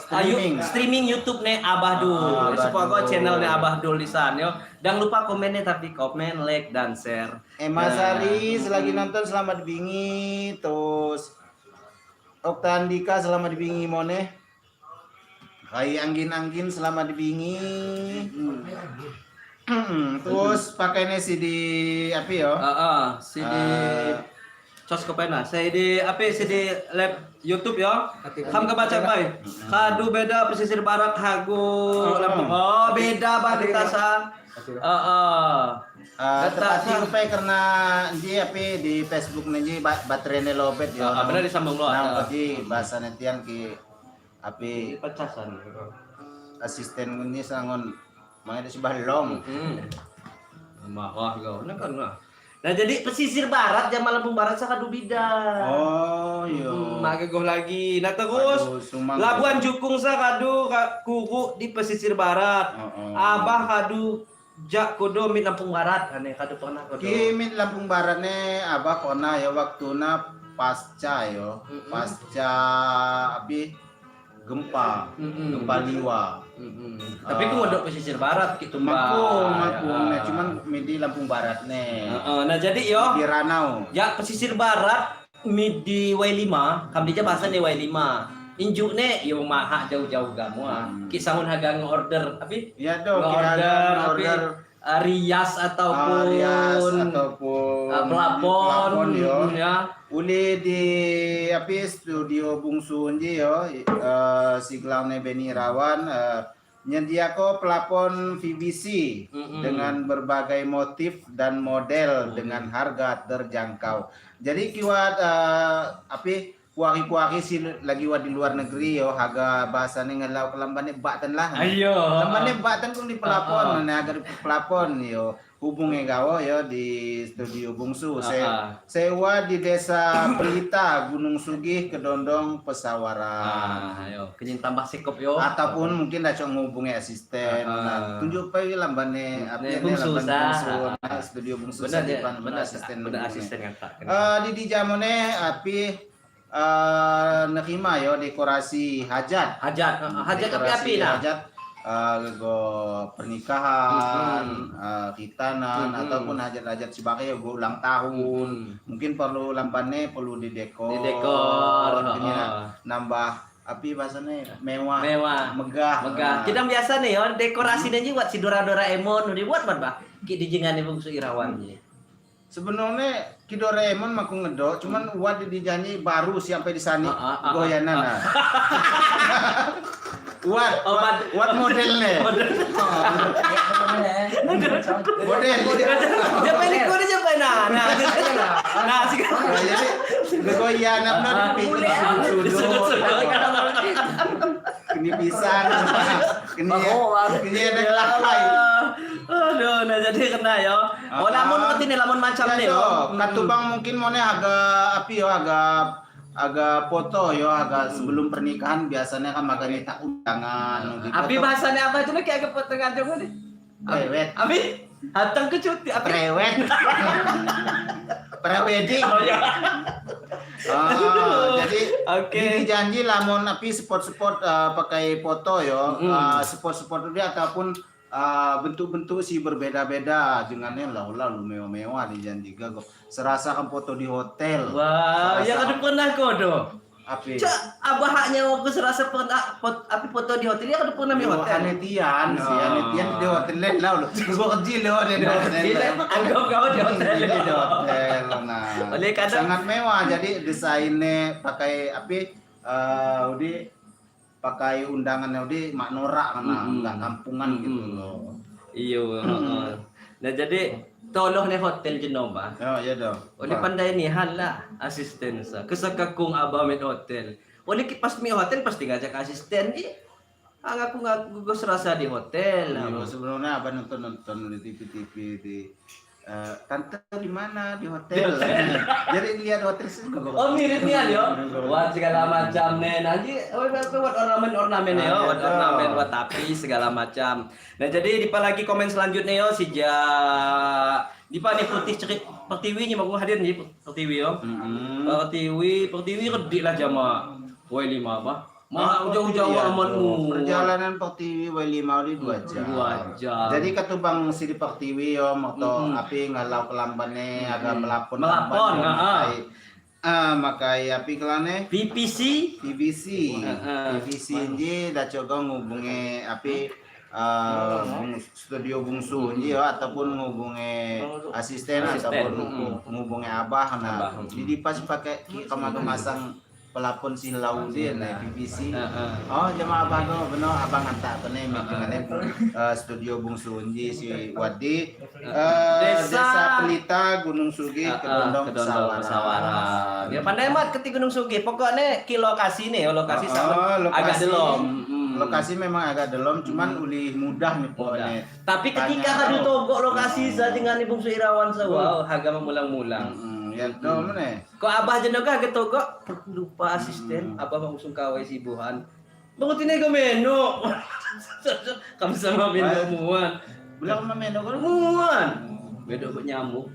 Speaker 1: streaming YouTube nih Abah Dul. Semoga channel nih Abah Dul di sana yo. Jangan lupa komennya tapi komen, like dan share.
Speaker 2: Emma Sari selagi nonton selamat bingi terus Okta Andika selamat dibingi Mone. Rai Anggin-Anggin selamat dibingi. Terus pakai nasi di apa yo?
Speaker 1: Si di Cos kopena. Saya di apa si di lab YouTube yo. Ham kebaca bay. Kadu beda pesisir barat hagu Lampung. Oh, beda bah kita sa.
Speaker 2: Tepati rupai karena ji apa di Facebook nih baterainya lobet yo.
Speaker 1: Benar disambung lo.
Speaker 2: Nah, jadi bahasa netian ki api
Speaker 1: pecasan.
Speaker 2: Asisten ini sangon mana si balong.
Speaker 1: Wah, gau. Nah kan lah. Nah, jadi pesisir barat jaman Lampung Barat sakadu bida.
Speaker 2: Oh, iya.
Speaker 1: Magegoh lagi. Nah, terus Labuan Jukung sakadu kuku di pesisir barat. Abah kadu jak kodo mit Lampung Barat ane kadu pernah kodo.
Speaker 2: Ki mit Lampung Barat ne abah kona ya waktuna pasca yo. Pasca api gempa. Gempa Liwa.
Speaker 1: Tapi ku mondok pesisir barat gitu mbak.
Speaker 2: Mampu, nah, cuman midi Lampung Barat nih.
Speaker 1: Nah jadi yo.
Speaker 2: Di Ranau.
Speaker 1: Ya pesisir barat midi W5, kam dia bahasa nih W5. Injuk nih yo maha jauh-jauh gamu ah. Ki sangun haga ngorder tapi
Speaker 2: ya do, order.
Speaker 1: Rias ataupun
Speaker 2: rias ataupun
Speaker 1: pelapon,
Speaker 2: pelapon yo.
Speaker 1: Ya.
Speaker 2: Uli di api studio Bungsu nji yo, siglangne Beni Irawan nyediako pelapon VBC dengan berbagai motif dan model dengan harga terjangkau. Jadi kiwat api kuari-kuari si lagi wat di luar negeri yo, harga bahasane ngelau kelambane bakten lah.
Speaker 1: Ayo.
Speaker 2: Lambane bakten kung di pelapon, nah harga di pelapon yo. Hubungi gawo yo di studio Bungsu. Sewa di Desa Pelita, Gunung Sugih, Kedondong, Pesawaran.
Speaker 1: Ah, ayo, kenyin tambah sikop yo.
Speaker 2: Ataupun mungkin dah cok ngubungi asisten. Nah, tunjuk pe lambane apa
Speaker 1: Ne,
Speaker 2: ne
Speaker 1: Bungsu
Speaker 2: lambane
Speaker 1: sa.
Speaker 2: Bungsu. Nah, studio Bungsu
Speaker 1: Benar
Speaker 2: sa
Speaker 1: ya,
Speaker 2: depan
Speaker 1: benar
Speaker 2: asisten.
Speaker 1: Benar
Speaker 2: ngubungi.
Speaker 1: Asisten ngata.
Speaker 2: Di jamone api nerima yo dekorasi hajat.
Speaker 1: Hajat, hajat api
Speaker 2: Dekorasi
Speaker 1: api nah.
Speaker 2: hajat go pernikahan, khitanan ataupun hajat-hajat sebagai go ulang tahun. Mungkin perlu lampane perlu didekor.
Speaker 1: Didekor,
Speaker 2: Ini nambah api bahasanya mewah.
Speaker 1: Mewah.
Speaker 2: Megah.
Speaker 1: Megah. Kita biasa nih yo dekorasi nya buat si Dora Doraemon dibuat buat bah. Ki dijengane Bungsu Irawan ni.
Speaker 2: Sebenarnya Ki Doraemon maku ngedok, cuman uat di janji baru sampai di sana goyanan nah. Uat,
Speaker 1: Oh,
Speaker 2: uat, uat modelnya.
Speaker 1: Model.
Speaker 2: Model.
Speaker 1: Dia paling kau dia apa nah. Nah, nah, sih.
Speaker 2: Nah, jadi goyanan nah di sudut. Kini pisan. Kini kini ada kelakai.
Speaker 1: Aduh, nah jadi kena yo. Oh, lamun ngerti nih lamun macam
Speaker 2: Ya,
Speaker 1: nih
Speaker 2: yo.
Speaker 1: yo.
Speaker 2: Katubang mungkin mau nih agak api yo, agak agak foto yo, agak sebelum pernikahan biasanya kan makanya tak undangan. Di
Speaker 1: Api
Speaker 2: foto-
Speaker 1: bahasanya apa itu kayak agak potongan juga nih.
Speaker 2: Prewed.
Speaker 1: Api hatang kecuti api.
Speaker 2: Prewed. Prewedding.
Speaker 1: Oh ya.
Speaker 2: Jadi
Speaker 1: Oke.
Speaker 2: di janji lamun api spot-spot pakai foto yo, spot-spot dia ataupun bentuk-bentuk sih berbeda-beda dengannya lah lu mewah-mewah di janji gago. Serasa kan foto di hotel.
Speaker 1: Wow, ya
Speaker 2: Serasa
Speaker 1: kan pernah kodo.
Speaker 2: Api.
Speaker 1: Cak, abahnya aku serasa pernah api foto di hotel, ya kan pernah di hotel.
Speaker 2: Anetian sih, anetian di hotel lah lu. Gua kecil lo di hotel.
Speaker 1: Anggap kau di hotel.
Speaker 2: Di hotel. Nah,
Speaker 1: Oleh kadang-
Speaker 2: sangat mewah. Jadi desainnya pakai api udah pakai undangannya udah mak norak karena nggak kampungan gitu loh.
Speaker 1: Iya, heeh. Nah jadi tolong nih hotel jenoma.
Speaker 2: Oh iya dong.
Speaker 1: Oleh pandai ni hal lah asisten sa. Kesakakung abah mit hotel. Oleh pas mi hotel pasti ngajak asisten ni. Ang aku ngaku serasa di hotel.
Speaker 2: Iya, sebelumnya abah nonton-nonton di TV-TV di tante di mana di hotel. Jadi lihat hotel sih.
Speaker 1: Oh mirip nih yo. Buat segala macam nih. Nanti oh buat ornamen-ornamen yo, buat ornamen, buat tapi segala macam. Nah jadi dipa lagi komen selanjutnya yo si Ja Dipa nih putih cerit Pertiwi nih mau hadir nih Pertiwi yo. Pertiwi, Pertiwi redik lah jama. Woi lima apa? Ma jauh-jauh
Speaker 2: Iya,
Speaker 1: amat mu.
Speaker 2: Perjalanan Pertiwi woi lima oli 2 jam.
Speaker 1: 2 jam.
Speaker 2: Jadi ketubang si di Pertiwi yo moto api ngalau kelambane agak melapon
Speaker 1: Melapon, heeh.
Speaker 2: Makai api kelane
Speaker 1: PPC
Speaker 2: PVC.
Speaker 1: Heeh.
Speaker 2: PVC nji dah coba ngubungi api studio Bungsu nji yo ataupun ngubungi asisten,
Speaker 1: Asisten,
Speaker 2: ataupun ngubungi abah nah.
Speaker 1: Abah,
Speaker 2: Jadi pas pakai kemasan pelapon si laudin nah PVC.
Speaker 1: Heeh.
Speaker 2: Oh, jemaah abah go benar abang hantar ke ne dengan studio Bungsu nji si Wadi
Speaker 1: Desa-
Speaker 2: Desa Pelita Gunung Sugih Kedondong
Speaker 1: Kedondong
Speaker 2: Pesawaran.
Speaker 1: Pesawaran. Ya pandai mat ketik Gunung Sugih. Pokoknya ki lokasi nih, lokasi sama
Speaker 2: Oh,
Speaker 1: agak delom.
Speaker 2: Lokasi memang agak delom, cuman uli mudah nih pokoknya.
Speaker 1: Tapi ketika
Speaker 2: Tanya,
Speaker 1: kadu
Speaker 2: oh.
Speaker 1: togok lokasi sa dengan Bungsu Irawan sa wow, harga memulang-mulang.
Speaker 2: Ya do mana?
Speaker 1: Kok abah jenoga agak togok lupa asisten, abah langsung kawai sibuhan. Bangun tine ke menu. Kamu sama menu muan.
Speaker 2: Bilang sama menu kan?
Speaker 1: Muan. Beda kok nyamuk.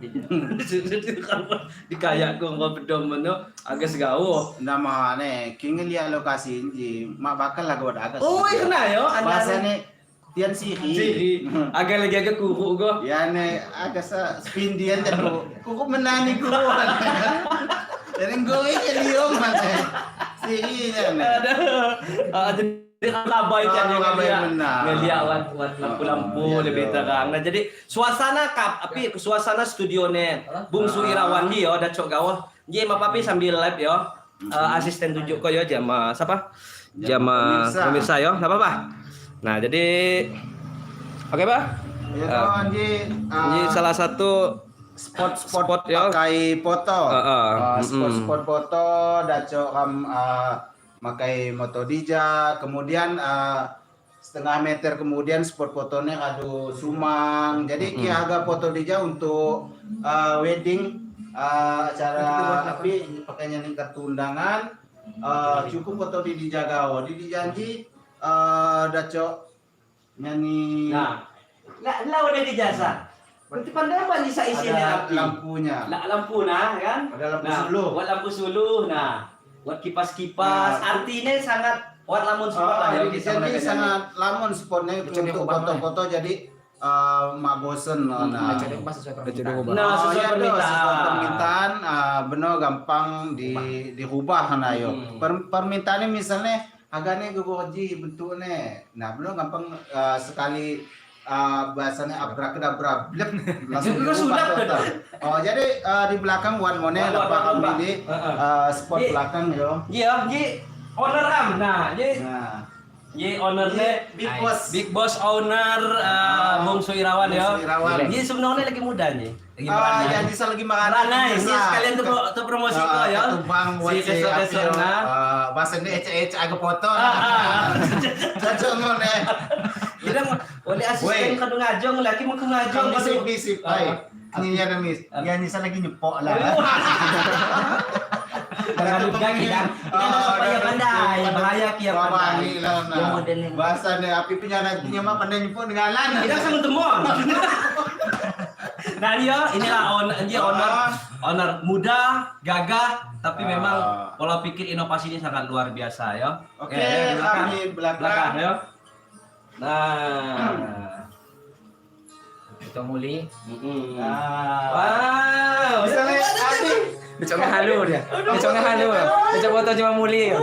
Speaker 1: Di kayak kok kok bedom menu agak segawo.
Speaker 2: Nama ane, king lihat lokasi ini, mak bakal lah gua agak.
Speaker 1: Oh, iya kena yo.
Speaker 2: Bahasane tian siri.
Speaker 1: Siri. Agak lagi agak kuruk kok.
Speaker 2: Ya ne agak sa spin dian dan kuku menani kuku. Jadi gue ini liung mana. Tingginya nih.
Speaker 1: Ada. Jadi kabai kan
Speaker 2: Oh, kabai benar.
Speaker 1: ngeliat wat lampu-lampu
Speaker 2: Oh, iya
Speaker 1: lebih
Speaker 2: dong.
Speaker 1: terang. Nah, jadi suasana kap api suasana studio ne Bungsu Irawan di yo dacok gawah. Ye ma papi sambil live yo. Asisten tunjuk ko yo jama siapa? Jama
Speaker 2: Jama pemirsa.
Speaker 1: pemirsa yo, enggak apa-apa. Nah, jadi oke, Pak.
Speaker 2: Ya toh, Anji,
Speaker 1: Ini salah satu
Speaker 2: spot-spot
Speaker 1: spot, ya.
Speaker 2: pakai foto.
Speaker 1: Heeh.
Speaker 2: Spot-spot foto dacok kam makai moto dija, kemudian setengah meter kemudian spot fotonya kado sumang. Jadi ki harga foto dija untuk wedding acara api pakainya nih kartu undangan cukup foto di dijagao. Di dijanji dacok nyanyi
Speaker 1: Nah, lah udah dijasa. Berarti pandai apa bisa isinya
Speaker 2: ada lampunya.
Speaker 1: Lah lampu nah kan?
Speaker 2: Ada lampu
Speaker 1: nah,
Speaker 2: suluh.
Speaker 1: Buat lampu suluh nah. Buat kipas-kipas.
Speaker 2: Nah.
Speaker 1: Artinya sangat buat lamun spot lah ya
Speaker 2: Oh,
Speaker 1: kita
Speaker 2: jadi
Speaker 1: mereka
Speaker 2: sangat lamun spotnya untuk foto-foto jadi mak bosen oh, nah.
Speaker 3: Jadi ubah sesuai permintaan.
Speaker 1: Nah,
Speaker 2: Oh,
Speaker 1: sesuai
Speaker 2: iya, doh,
Speaker 1: permintaan.
Speaker 2: sesuai permintaan benar gampang dirubah nah yo. Permintaannya misalnya harganya gogoji bentuknya. Nah, benar gampang sekali bahasanya abrakedabra blep langsung
Speaker 1: Itu
Speaker 2: dirubah
Speaker 1: sudah,
Speaker 2: total. Oh, jadi di belakang one mone
Speaker 1: Wan,
Speaker 2: apa
Speaker 1: wan, wan,
Speaker 2: kami di
Speaker 1: Heeh.
Speaker 2: spot
Speaker 1: Iya.
Speaker 2: belakang yo.
Speaker 1: Iya, ye owner am. Nah, ye
Speaker 2: Nah,
Speaker 1: ye ownernya
Speaker 2: Big Boss.
Speaker 1: Big Boss owner Bungsu Irawan ya.
Speaker 2: Bungsu Irawan.
Speaker 1: Ye sebenarnya lagi muda nih. Lagi
Speaker 2: Ah,
Speaker 1: meranai.
Speaker 2: jadi saya lagi makan.
Speaker 1: Meranai, ini sekalian tuh promosi kok ya.
Speaker 2: Tumpang buat
Speaker 1: si besok-besok nah.
Speaker 2: Bahasa ini ece-ece agak foto.
Speaker 1: Ah, ah.
Speaker 2: Cocok ngono.
Speaker 1: Jadi oleh asisten
Speaker 2: Weh.
Speaker 1: kadu ngajong lagi mau ke ngajong
Speaker 2: Kami
Speaker 1: kadu.
Speaker 2: bisik bisik.
Speaker 1: Ah.
Speaker 2: Ini ya mis. Ya ini saya lagi nyepok lah.
Speaker 1: Jangan kaki kan. Ini supaya pandai, bahaya kia pandai.
Speaker 2: lah
Speaker 1: Yang
Speaker 2: nah.
Speaker 1: modelnya.
Speaker 2: Bahasa ni api penyanatnya mah pandai nyepok dengan lan.
Speaker 1: Kita langsung temuan. Nah dia inilah owner, dia owner, owner muda, gagah, tapi
Speaker 2: Ah.
Speaker 1: memang pola pikir inovasinya sangat luar biasa ya.
Speaker 2: Oke,
Speaker 1: ya, belakang.
Speaker 2: kami belakang.
Speaker 1: Belakang ya. Nah.
Speaker 3: Itu muli.
Speaker 2: Nah.
Speaker 1: Wow.
Speaker 2: Misalnya api
Speaker 3: Dicongnya halu dia. Dicongnya halu. Dicong foto cuma muli.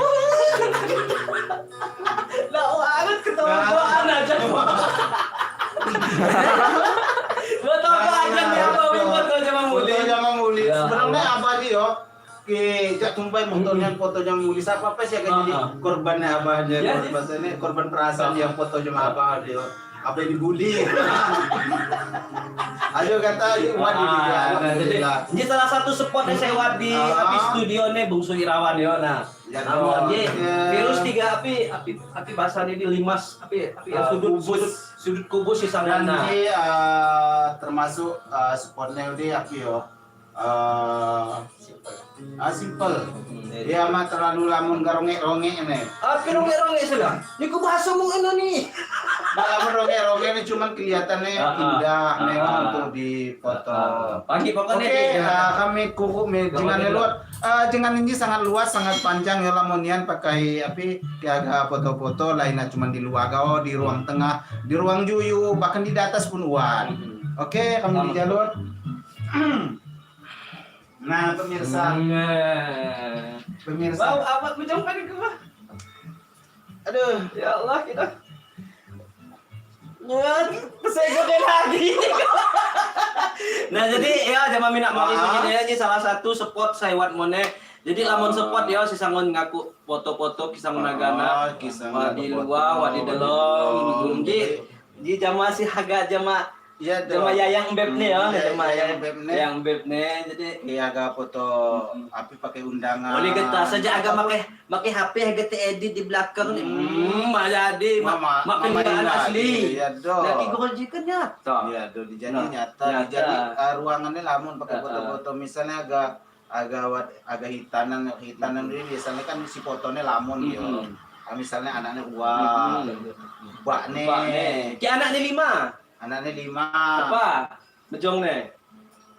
Speaker 1: Lah, banget ketawa-tawaan aja. Foto apa aja nih apa foto sama muli.
Speaker 2: Foto sama muli.
Speaker 1: Ya,
Speaker 2: Sebenarnya apa sih yo? Ki jak tumpai motornya fotonya muli siapa apa sih akan jadi
Speaker 1: Ah, ah.
Speaker 2: korbannya apa aja
Speaker 1: Ya,
Speaker 2: korban ini korban perasaan yang foto sama apa aja apa yang dibully. Ayo kata ayo wadi juga
Speaker 1: Ah, nah, jadi
Speaker 2: alhamdulillah.
Speaker 1: ini salah satu spot yang saya di
Speaker 2: Ah.
Speaker 1: api studio nih Bungsu Irawan yo nah.
Speaker 2: Ya,
Speaker 1: Namun,
Speaker 2: dong.
Speaker 1: ye,
Speaker 2: Ya.
Speaker 1: virus tiga api api api bahasa ini limas api api
Speaker 2: Ah,
Speaker 1: sudut
Speaker 2: kubus.
Speaker 1: sudut sudut kubus si
Speaker 2: Dan
Speaker 1: sangana.
Speaker 2: ini termasuk spotnya udah api yo. Simple. Dia mah terlalu lamun garonge-ronge ini.
Speaker 1: Api ronge-ronge sudah. Ini ku bahasa mu ini nih.
Speaker 2: Nah, lamun ronge-ronge ini cuman kelihatannya
Speaker 1: Ah, ah.
Speaker 2: indah memang
Speaker 1: Ah, ah.
Speaker 2: untuk difoto.
Speaker 1: Pagi pokoknya
Speaker 2: Oke,
Speaker 1: di-
Speaker 2: kami kuku jangan
Speaker 1: Oke.
Speaker 2: luas. Jangan ini sangat luas, sangat panjang ya lamonian pakai api agak foto-foto lainnya cuman di luar gao, di ruang tengah, di ruang juyu, bahkan di atas pun uan. Oke, kami di jalur. Nah, pemirsa,
Speaker 1: Nah.
Speaker 2: pemirsa.
Speaker 1: Wow, apa macam kan ke mah?
Speaker 2: Aduh,
Speaker 1: Ya Allah kita. Ya, saya lagi. Nah, jadi ya jama minat mau
Speaker 2: Ah.
Speaker 1: ini ini salah satu spot saya wat mone. Jadi lamun spot ya si sangon ngaku foto-foto kisah nagana.
Speaker 2: kisah
Speaker 1: Wah di
Speaker 2: foto,
Speaker 1: luar, wah di
Speaker 2: wah di
Speaker 1: dalam.
Speaker 2: delong.
Speaker 1: Di jama si haga jama
Speaker 2: Iya,
Speaker 1: jama
Speaker 2: dong.
Speaker 1: yayang beb nih ya,
Speaker 2: Iya,
Speaker 1: jama
Speaker 2: yayang beb nih.
Speaker 1: Yang beb nih. Jadi
Speaker 2: Iya, agak foto api pakai undangan.
Speaker 1: boleh getah saja agak make HP agak edit di belakang nih. Jadi
Speaker 2: Mama,
Speaker 1: mak
Speaker 2: mama
Speaker 1: kendaraan
Speaker 2: Ina.
Speaker 1: asli.
Speaker 2: Iya, dong.
Speaker 1: Lagi gojikan nyata.
Speaker 2: Iya, do dijadi
Speaker 1: Nah,
Speaker 2: nyata,
Speaker 1: nyata.
Speaker 2: dijadi ruangannya lamun pakai
Speaker 1: Ah,
Speaker 2: foto-foto misalnya agak agak agak hitanan hitanan ini biasanya kan si fotonya lamun gitu. Ah, misalnya anaknya wah, bak nih.
Speaker 1: Bak nih. Ki anaknya 5.
Speaker 2: Anaknya 5.
Speaker 1: Apa? Bejong nih.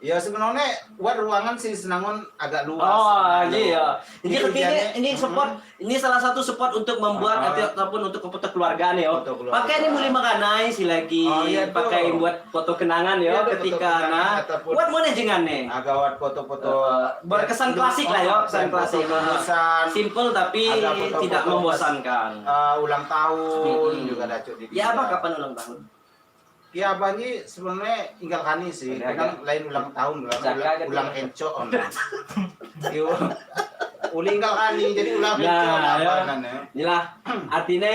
Speaker 2: Ya sebenarnya buat ruangan sih senangon agak luas.
Speaker 1: Oh, iya. Ini
Speaker 2: Itu
Speaker 1: ini
Speaker 2: jadi-
Speaker 1: ini spot, ini salah satu spot untuk membuat ataupun untuk foto keluarga nih, oh.
Speaker 2: Foto keluarga.
Speaker 1: Pakai ini mulai makanai sih lagi.
Speaker 2: Oh, iya tuh.
Speaker 1: Pakai buat foto kenangan ya
Speaker 2: Iya, tuh, foto
Speaker 1: ketika
Speaker 2: kenangan
Speaker 1: nah.
Speaker 2: ataupun-
Speaker 1: Buat mana jengan nih?
Speaker 2: Agak buat foto-foto
Speaker 1: Berkesan klasik lah ya, kesan
Speaker 2: foto
Speaker 1: klasik.
Speaker 2: lulusan,
Speaker 1: Simple tapi
Speaker 2: Ada foto-foto
Speaker 1: tidak
Speaker 2: pas,
Speaker 1: membosankan.
Speaker 2: Ulang tahun juga ada cuk di
Speaker 1: Ya apa kapan ulang tahun?
Speaker 2: Ya abah ini sebenarnya tinggal kani sih,
Speaker 3: Ada
Speaker 2: kadang lain ulang tahun, ulang
Speaker 3: Jaka
Speaker 2: ulang,
Speaker 3: gitu.
Speaker 2: ulang enco on. Yo. Uli tinggal kani jadi ulang
Speaker 1: Nah,
Speaker 2: enco lah
Speaker 1: ya.
Speaker 2: abah kan ya.
Speaker 1: Inilah artinya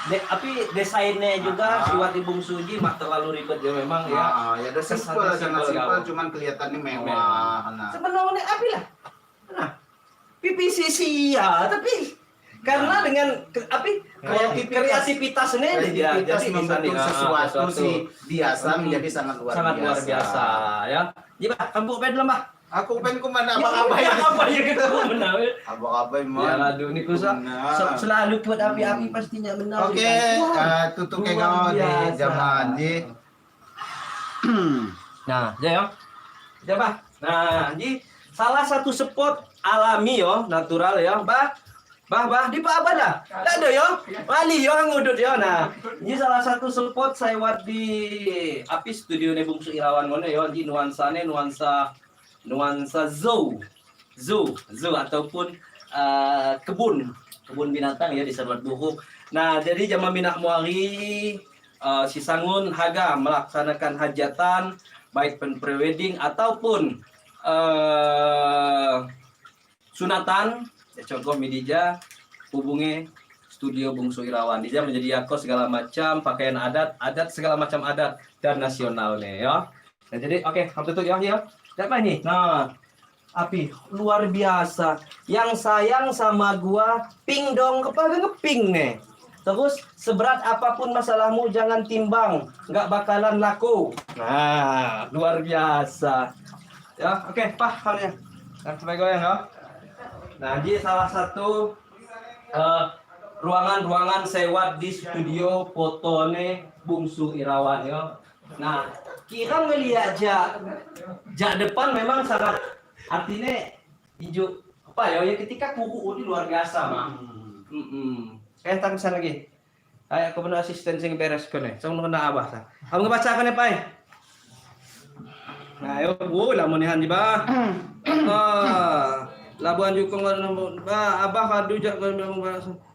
Speaker 1: tapi desainnya juga siwat Ibung Suji mak terlalu ribet ya memang ya.
Speaker 2: Ah, ya udah
Speaker 1: Kesannya
Speaker 2: simpel, sangat
Speaker 1: simpel,
Speaker 2: simpel,
Speaker 1: kamu.
Speaker 2: cuman kelihatannya mewah.
Speaker 1: Mewah.
Speaker 2: Nah.
Speaker 1: Sebenarnya api lah. Nah, PPCC ya, tapi karena dengan api
Speaker 2: Kreativitas.
Speaker 1: kreativitasnya dia
Speaker 2: Kreativitas
Speaker 1: jadi
Speaker 2: membentuk
Speaker 1: bisa nih,
Speaker 2: sesuatu sih biasa menjadi sangat luar
Speaker 1: sangat
Speaker 2: biasa.
Speaker 1: luar biasa ya. Iya, Pak, kamu pengen belum, Pak?
Speaker 2: Aku pengen kemana
Speaker 1: Ya,
Speaker 2: abang-abang
Speaker 1: ya, apa ya gitu benar.
Speaker 2: Abang-abang
Speaker 1: Ya,
Speaker 2: man.
Speaker 1: aduh ini kusa
Speaker 2: Benar.
Speaker 1: selalu buat api-api pastinya benar.
Speaker 2: Oke,
Speaker 1: Wah,
Speaker 2: tutup kayak
Speaker 1: luar
Speaker 2: kau di
Speaker 1: biasa.
Speaker 2: zaman di.
Speaker 1: Nah, ya ya. Ya, Pak. Nah, jadi salah satu spot alami yo, natural yo, Bah. Bah, bah, di Pak Abah dah. Tak ada yo. Wali yo ngudut yo. Nah, ini salah satu spot saya buat di api studio ne Bungsu Irawan ngono yo, di nuansane nuansa nuansa zoo. Zoo, zoo ataupun kebun, kebun binatang ya di Serbat Buhuk. Nah, jadi jama minak muari si Sangun Haga melaksanakan hajatan baik pen prewedding ataupun sunatan ya, contoh Midija hubungi studio Bungsu Irawan. Dija menjadi aku segala macam pakaian adat, adat segala macam adat dan nasional nih ya. Nah, jadi oke, okay, tutup ya ya. Apa ini? Nah, api luar biasa. Yang sayang sama gua ping dong, kepala ngeping nih. Terus seberat apapun masalahmu jangan timbang, nggak bakalan laku. Nah, luar biasa. Ya, oke, okay, Pak, halnya. Nah, sampai goyang ya. Nah, ini salah satu ruangan-ruangan sewa di studio fotone Bungsu Irawan ya. Nah, kira ngeliat jak jak depan memang sangat artinya hijau apa ya, ya ketika kuku ini luar biasa mah. Tak bisa lagi. Ayo aku benar asisten sing beres kene. Sing kena abah sa. Kamu ngebaca kene, Pai? Nah, ayo bu, lamun nihan di bah. Ah, Labuan Jukung bah, abah kadu jak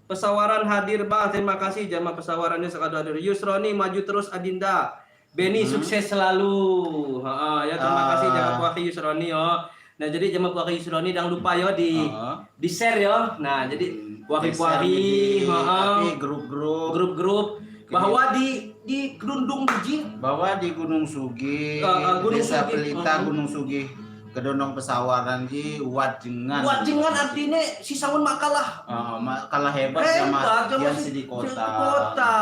Speaker 1: pesawaran hadir bah. Terima kasih jamaah pesawarannya sekadu hadir. Yusroni maju terus Adinda. Benny sukses selalu. Ha, ya terima kasih jamaah puaki Yusroni yo. Nah, jadi jamaah puaki Yusroni jangan lupa yo di share yo. Nah, jadi puaki-puaki,
Speaker 2: Tapi grup-grup,
Speaker 1: grup-grup bahwa di Kedundung Biji,
Speaker 2: bahwa di Gunung Sugih,
Speaker 1: Gunung
Speaker 2: Desa
Speaker 1: Sugih.
Speaker 2: Pelita Gunung Sugih, Kedondong Pesawaran di Wajengan.
Speaker 1: Wajengan artinya si Sangun makalah.
Speaker 2: Kalah hebat sama
Speaker 1: Hebat sama
Speaker 2: yang si di kota.
Speaker 1: Kota.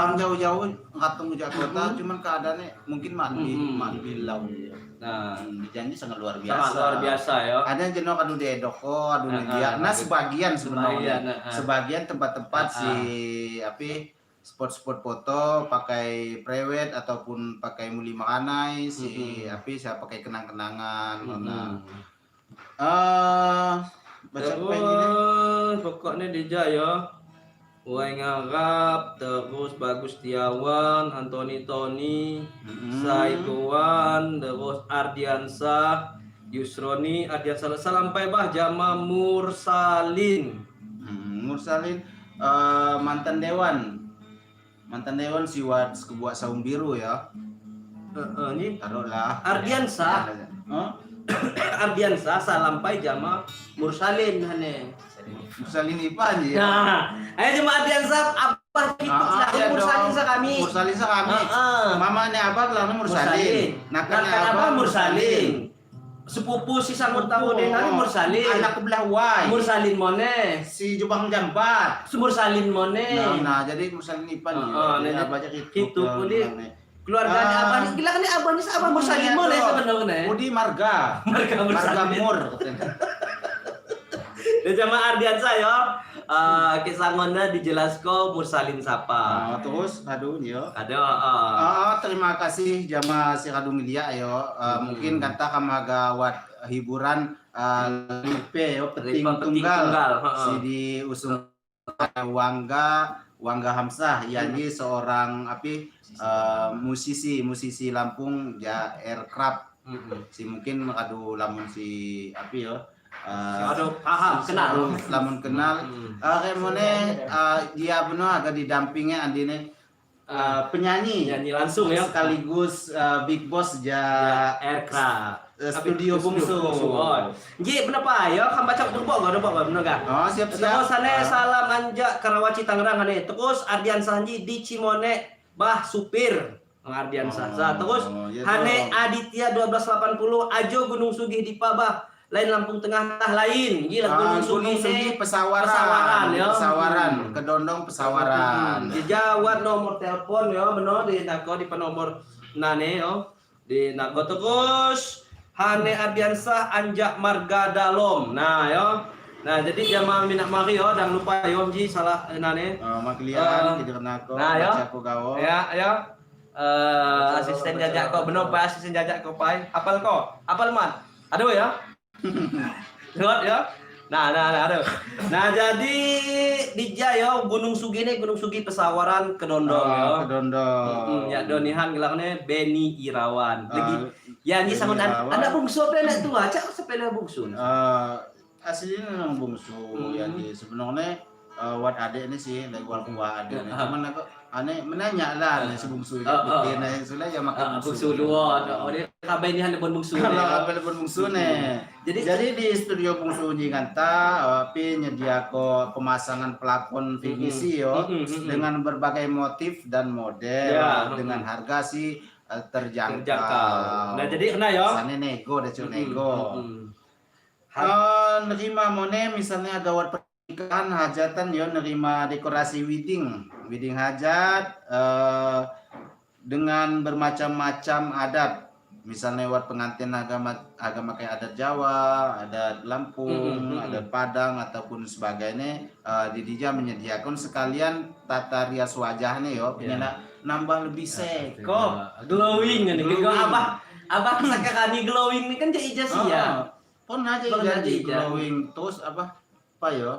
Speaker 2: Kan jauh-jauh ngatung ke kota, cuman keadaannya mungkin mak di mak bilau.
Speaker 1: Nah,
Speaker 2: Janji sangat luar biasa.
Speaker 1: Sangat luar biasa ya.
Speaker 2: Ada yang jenuh adu di Edoko, adu di dia. Nah, sebagian sebenarnya.
Speaker 1: Sebagian,
Speaker 2: Sebagian tempat-tempat si api spot-spot foto pakai prewed ataupun pakai muli makanai si api saya pakai kenang-kenangan. Nah. Baca apa ini nih?
Speaker 1: Terus pokoknya Dija ya. Wai ngarap, terus Bagus Tiawan, Antoni Tony, Saikuan, terus Ardiansa, Yusroni, Ardiansa, sampai bah Jama Mursalin.
Speaker 2: Mursalin mantan dewan. Mantan dewan si Wat kebuat saung biru ya.
Speaker 1: Ini
Speaker 2: Taruhlah.
Speaker 1: Ardiansa.
Speaker 2: Huh?
Speaker 1: Ardiansa salampai Jama Mursalin hane.
Speaker 2: Mursalin Ipan ya.
Speaker 1: Nah, ayo Jama Ardiansa apa itu
Speaker 2: Ah, iya
Speaker 1: Mursalin
Speaker 2: dong.
Speaker 1: sa kami.
Speaker 2: Mursalin sa kami. Mamanya abah lah Mursalin.
Speaker 1: Nakan abah Mursalin. Sepupu si sangut tamu dengan Mursalin.
Speaker 2: Anak kebelah wai.
Speaker 1: Mursalin mone.
Speaker 2: Si Jubang Jambat.
Speaker 1: Mursalin mone.
Speaker 2: Nah, jadi Mursalin Ipan ya.
Speaker 1: Nah,
Speaker 2: Abah aja gitu.
Speaker 1: gitu, Budi. Keluarganya abah ini gila kan abah ini abah Mursalin mone sebenarnya.
Speaker 2: Budi Marga.
Speaker 1: Marga
Speaker 2: Marga
Speaker 1: Mursalin.
Speaker 2: Mur.
Speaker 1: Dan jamaah Ardiansa ya. Kisangona dijelasko Mursalin Sapa.
Speaker 2: Ah, terus aduh yo.
Speaker 1: Ada
Speaker 2: Ah, terima kasih jama si Radu Milia yo. Mungkin kata kamaga wat hiburan lipe yo peting
Speaker 1: Ripa peting
Speaker 2: tunggal,
Speaker 1: tunggal, heeh.
Speaker 2: si diusung Wangga Wangga Hamzah yani seorang api musisi musisi Lampung ja aircraft si mungkin aduh lamun si api yo
Speaker 1: Aduh paham kenal.
Speaker 2: Lamun kenal. Kayak mone dia benar agak didampingi andine penyanyi
Speaker 1: Nyanyi langsung ya.
Speaker 2: Sekaligus big boss ja
Speaker 1: Aircraft.
Speaker 2: Studio Bungsu.
Speaker 1: Oh. Ji, kenapa ya? Kan baca tuh gak ada bener gak?
Speaker 2: Oh, siap siap.
Speaker 1: Terus ane salam anja Karawaci Tangerang ane. Terus Ardian Sanji di Cimone Bah supir. Oh, Ardian
Speaker 2: Oh,
Speaker 1: Sah. Terus
Speaker 2: iya
Speaker 1: Hane
Speaker 2: dong.
Speaker 1: Aditya 1280 Ajo Gunung Sugih di Pabah. Lain Lampung Tengah tah lain. Gila
Speaker 2: Ah,
Speaker 1: Gunung Sugih
Speaker 2: Gunung Sugih
Speaker 1: ne
Speaker 2: Pesawaran.
Speaker 1: Pesawaran ya.
Speaker 2: Pesawaran, Kedondong Pesawaran.
Speaker 1: Di Jawa nomor telepon ya beno di nako di penomor nane yo. Di nako terus Hane Ardiansah Anjak Marga Dalom. Nah yo. Nah jadi jamaah minak mari yo jangan lupa yo ji salah nane.
Speaker 2: Oh, maklian tidak nako,
Speaker 1: nah, yo.
Speaker 2: baca ko gawo.
Speaker 1: Ya ya. Asisten jajak kok beno pak asisten jajak kok pai. Apal kok? Apal man. Aduh ya. Lihat ya. Nah, nah, nah, aduh. Nah, jadi di Jaya Gunung Sugi ini Gunung Sugi Pesawaran Kedondong
Speaker 2: Oh,
Speaker 1: ya.
Speaker 2: Kedondong.
Speaker 1: Ya donihan gelangnya Beni Irawan. Lagi
Speaker 2: Ah,
Speaker 1: ya ini
Speaker 2: Beni
Speaker 1: sama
Speaker 2: Irawan.
Speaker 1: anak bungsu apa anak tua? Cak sepele bungsu.
Speaker 2: Aslinya memang bungsu ya di sebenarnya wat adik ini sih lagi wal kuah adik ini. Cuman aku aneh menanya lah nih si bungsu ini. Nah, sudah ya makan
Speaker 1: Bungsu luar. Oh, dia kabar ini hanya pun bungsu.
Speaker 2: Kalau apa pun bungsu nih.
Speaker 1: Jadi
Speaker 2: Jadi di studio bungsu Nyiganta pi nyediako pemasangan plafon PVC yo dengan berbagai motif dan model dengan harga sih terjangkau.
Speaker 1: Terjangkau. Nah, jadi kena yo.
Speaker 2: Sana nego deh cuy nego. Nerima mone misalnya agak pernikahan hajatan yo nerima dekorasi wedding, wedding hajat dengan bermacam-macam adat. Misalnya buat pengantin agama agama kayak adat Jawa, adat Lampung, adat Padang ataupun sebagainya, di Dija menyediakan sekalian tata rias wajahnya yo, yeah. Nambah lebih seko.
Speaker 1: Glowing nih,
Speaker 2: Glowing.
Speaker 1: Abah abah kesakakani glowing nih kan jadi ijaz ya.
Speaker 2: Ah, pon aja
Speaker 1: Pon aja
Speaker 2: jadi
Speaker 1: ija.
Speaker 2: glowing terus apa apa yo?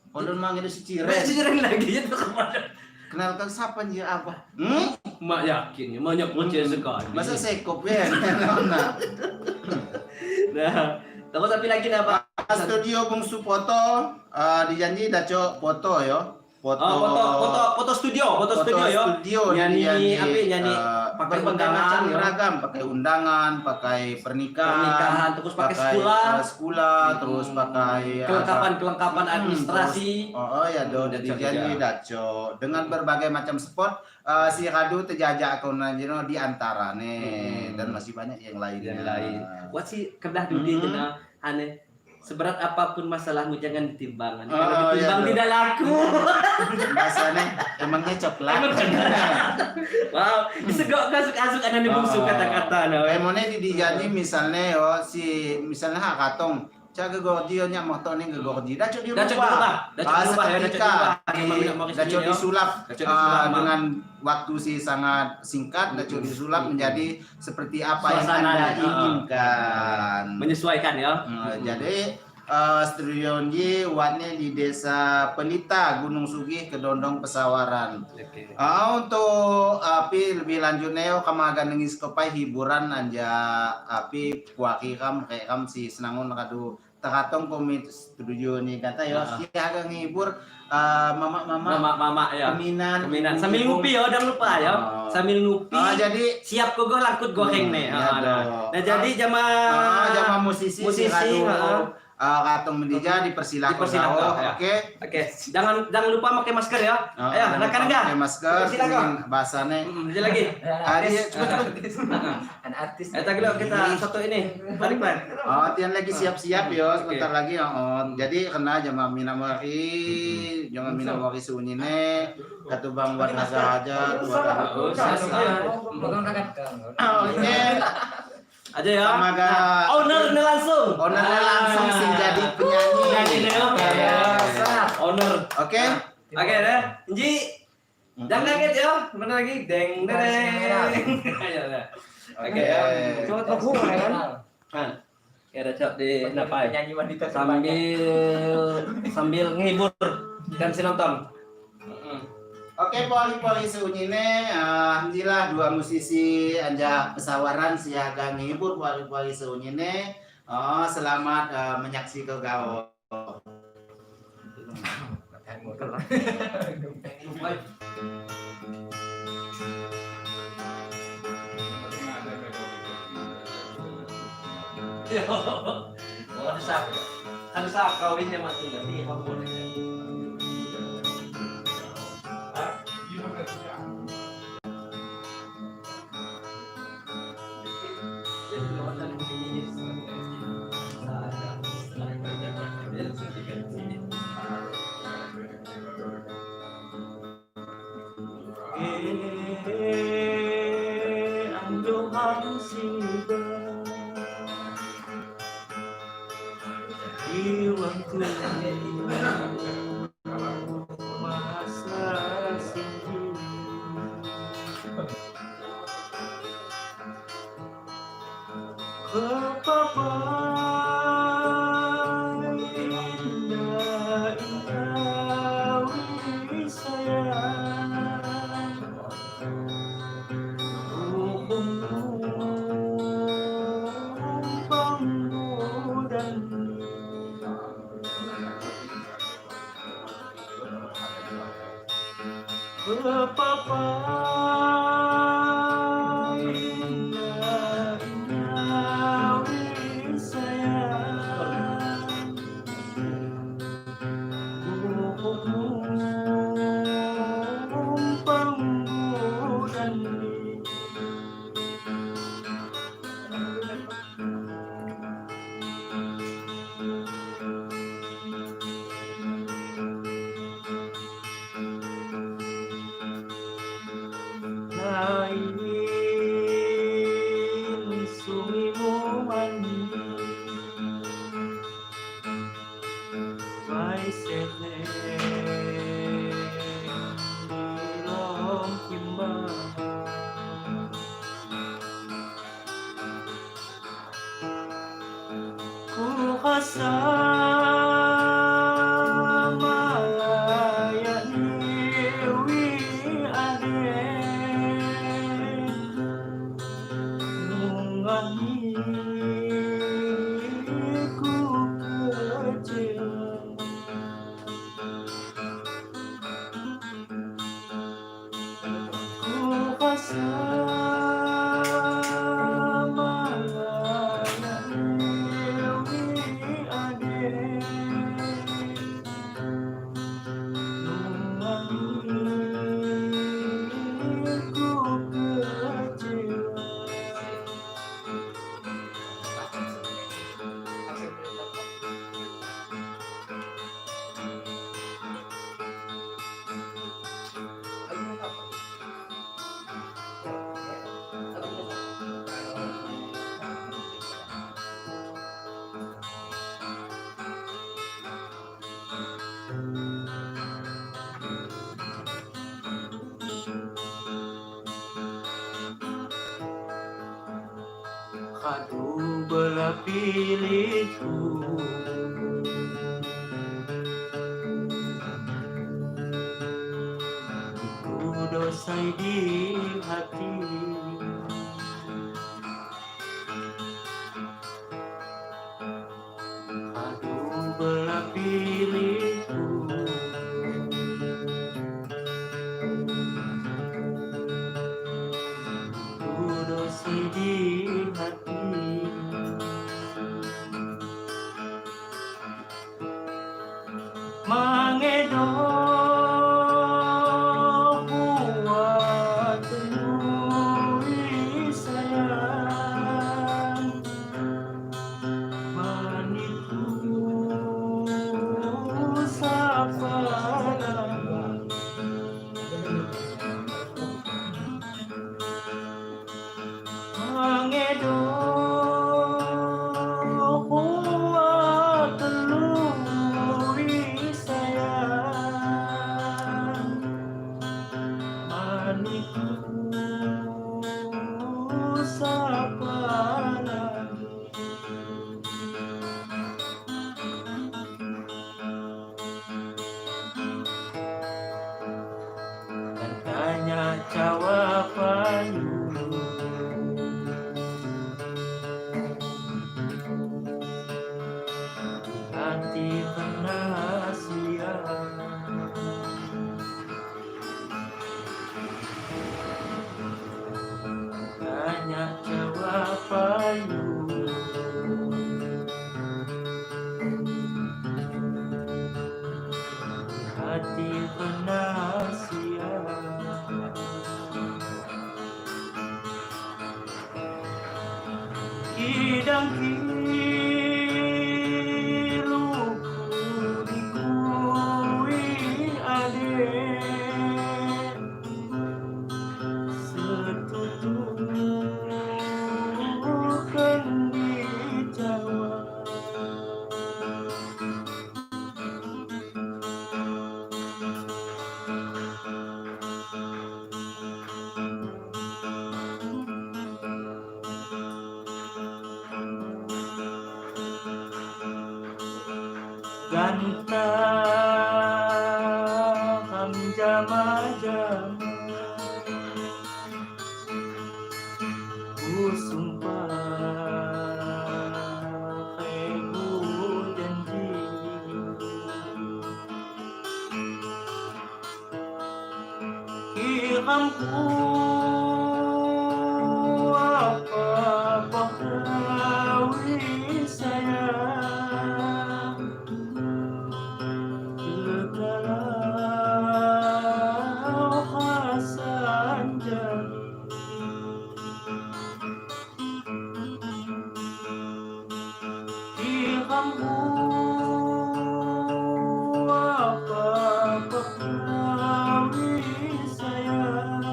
Speaker 2: Kodon manggil si Ciren.
Speaker 1: Ciren lagi itu kemana?
Speaker 2: Kenalkan siapa dia apa?
Speaker 1: Mak yakin, banyak kucing sekali.
Speaker 2: Masa sekop ya? Nah,
Speaker 1: Nah, terus tapi lagi apa?
Speaker 2: Studio Bungsu Foto dijanji daco foto yo. Foto
Speaker 1: Oh, foto foto foto studio, foto studio yo.
Speaker 2: Studio
Speaker 1: Nyanyi
Speaker 2: dijanji,
Speaker 1: apa nyanyi pakai
Speaker 2: berbagai
Speaker 1: undangan
Speaker 2: macam
Speaker 1: yo.
Speaker 2: beragam, pakai undangan, pakai pernikahan,
Speaker 1: Pernikahan, terus pakai sekolah.
Speaker 2: Sekolah, terus pakai
Speaker 1: Kelengkapan-kelengkapan administrasi.
Speaker 2: Terus, oh ya do,
Speaker 1: Daco
Speaker 2: dijanji
Speaker 1: juga.
Speaker 2: daco dengan berbagai macam spot si Radu terjajak aku nanjino di antara nih dan masih banyak yang lainnya.
Speaker 1: Yang lain. What sih kedah dudi jena aneh. Seberat apapun masalahmu jangan ditimbang. Kalau
Speaker 2: Oh,
Speaker 1: ditimbang
Speaker 2: iya,
Speaker 1: tidak laku.
Speaker 2: Bahasanya emangnya coklat.
Speaker 1: Emang Wow, disegok kasuk asuk ada di bungsu kata-kata nah.
Speaker 2: Emangnya di dijanji misalnya yo si misalnya hak katong Caga gorji yo nyak motor ni gorji. Dah cok di
Speaker 1: Dah cok di
Speaker 2: rumah.
Speaker 1: rumah. Dah cok di rumah ya, dah cok di
Speaker 2: Seketika.
Speaker 1: rumah. Memang nak mari
Speaker 2: Dah cok
Speaker 1: sini, yo.
Speaker 2: disulap
Speaker 1: Dah cok disulap, Mak.
Speaker 2: dengan waktu sih sangat singkat, dah cok disulap menjadi seperti apa yang
Speaker 1: Suasana,
Speaker 2: Anda
Speaker 1: ya.
Speaker 2: inginkan.
Speaker 1: Menyesuaikan ya.
Speaker 2: Jadi studio ni watnya di Desa Pelita, Gunung Sugih, Kedondong, Pesawaran.
Speaker 1: Oke.
Speaker 2: Untuk api lebih lanjutnya yo kamagan nengis kopai hiburan anja api kuaki kam kayak kam si senangun kadu terkatong komit studio ni kata yo si agak ngibur mama-mama
Speaker 1: Mama-mama ya.
Speaker 2: keminan
Speaker 1: Keminan. Sambil ngupi ya, jangan lupa ya.
Speaker 2: Oh.
Speaker 1: Sambil ngupi.
Speaker 2: Jadi
Speaker 1: siap kogoh langkut goreng nih.
Speaker 2: Ya
Speaker 1: Ah, nah.
Speaker 2: dong.
Speaker 1: Nah, jadi jama
Speaker 2: jama musisi
Speaker 1: musisi,
Speaker 2: si kadu
Speaker 1: ah.
Speaker 2: katong mendija dipersilakan
Speaker 1: Dipersilakan,
Speaker 2: gawo.
Speaker 1: ya.
Speaker 2: Oke.
Speaker 1: Oke, jangan jangan lupa pakai masker ya.
Speaker 2: Oh,
Speaker 1: Ayo,
Speaker 2: jangan
Speaker 1: rekan
Speaker 2: lupa
Speaker 1: enggak?
Speaker 2: pakai masker,
Speaker 1: Silakan.
Speaker 2: ini bahasane.
Speaker 1: Aja lagi.
Speaker 2: Ari cepet cepet.
Speaker 3: Anak artis.
Speaker 1: Tadi kita satu ini. Tarik, Pak.
Speaker 2: Oh, tian lagi siap-siap yo, sebentar
Speaker 1: Oke.
Speaker 2: lagi yo. Oh, jadi kena jama minamari, jama minamari sunyine, katubang buat haja aja,
Speaker 1: Oh,
Speaker 2: Oke,
Speaker 1: Aja ya.
Speaker 2: Sama ga-
Speaker 1: Nah, ownernya langsung.
Speaker 2: Ownernya langsung sih jadi penyanyi.
Speaker 1: Penyanyi nih, oke.
Speaker 3: Biasa.
Speaker 1: Owner Bener.
Speaker 2: Oke.
Speaker 1: Oke dah. Nji. Jangan kaget ya. Bentar lagi. Deng deng. Ayo dah. Oke ya.
Speaker 3: Cuma toko ya kan.
Speaker 1: Nah. Ya dah cok di napa ya?
Speaker 3: Penyanyi wanita terbanyak.
Speaker 1: Sambil sambil ngehibur dan si nonton.
Speaker 2: Oke, poli-poli seunyine alhamdulillah dua musisi anja pesawaran siaga ngehibur poli-poli seunyine. Oh, selamat menyaksikan gawo.
Speaker 1: Harus kawinnya mati nanti kamu boleh.
Speaker 4: Aduh belah pilihku ku dosai di hati aduh belah pilihku ku dosai di hati mangedo buat temui sayang maniku sapa. Kini ku sapa lagi. Dan tanya jawabanmu. Hati pernah siap. Tanya jawabanmu. Hati pernah siap. Kidang kiluku dikui ade setutu kendi Jawa. Ganta jama-jama ku sumpah ku janji kiramku apa pahrawi sayang kegalau Hasan Jami. Kiramku apa pahrawi sayang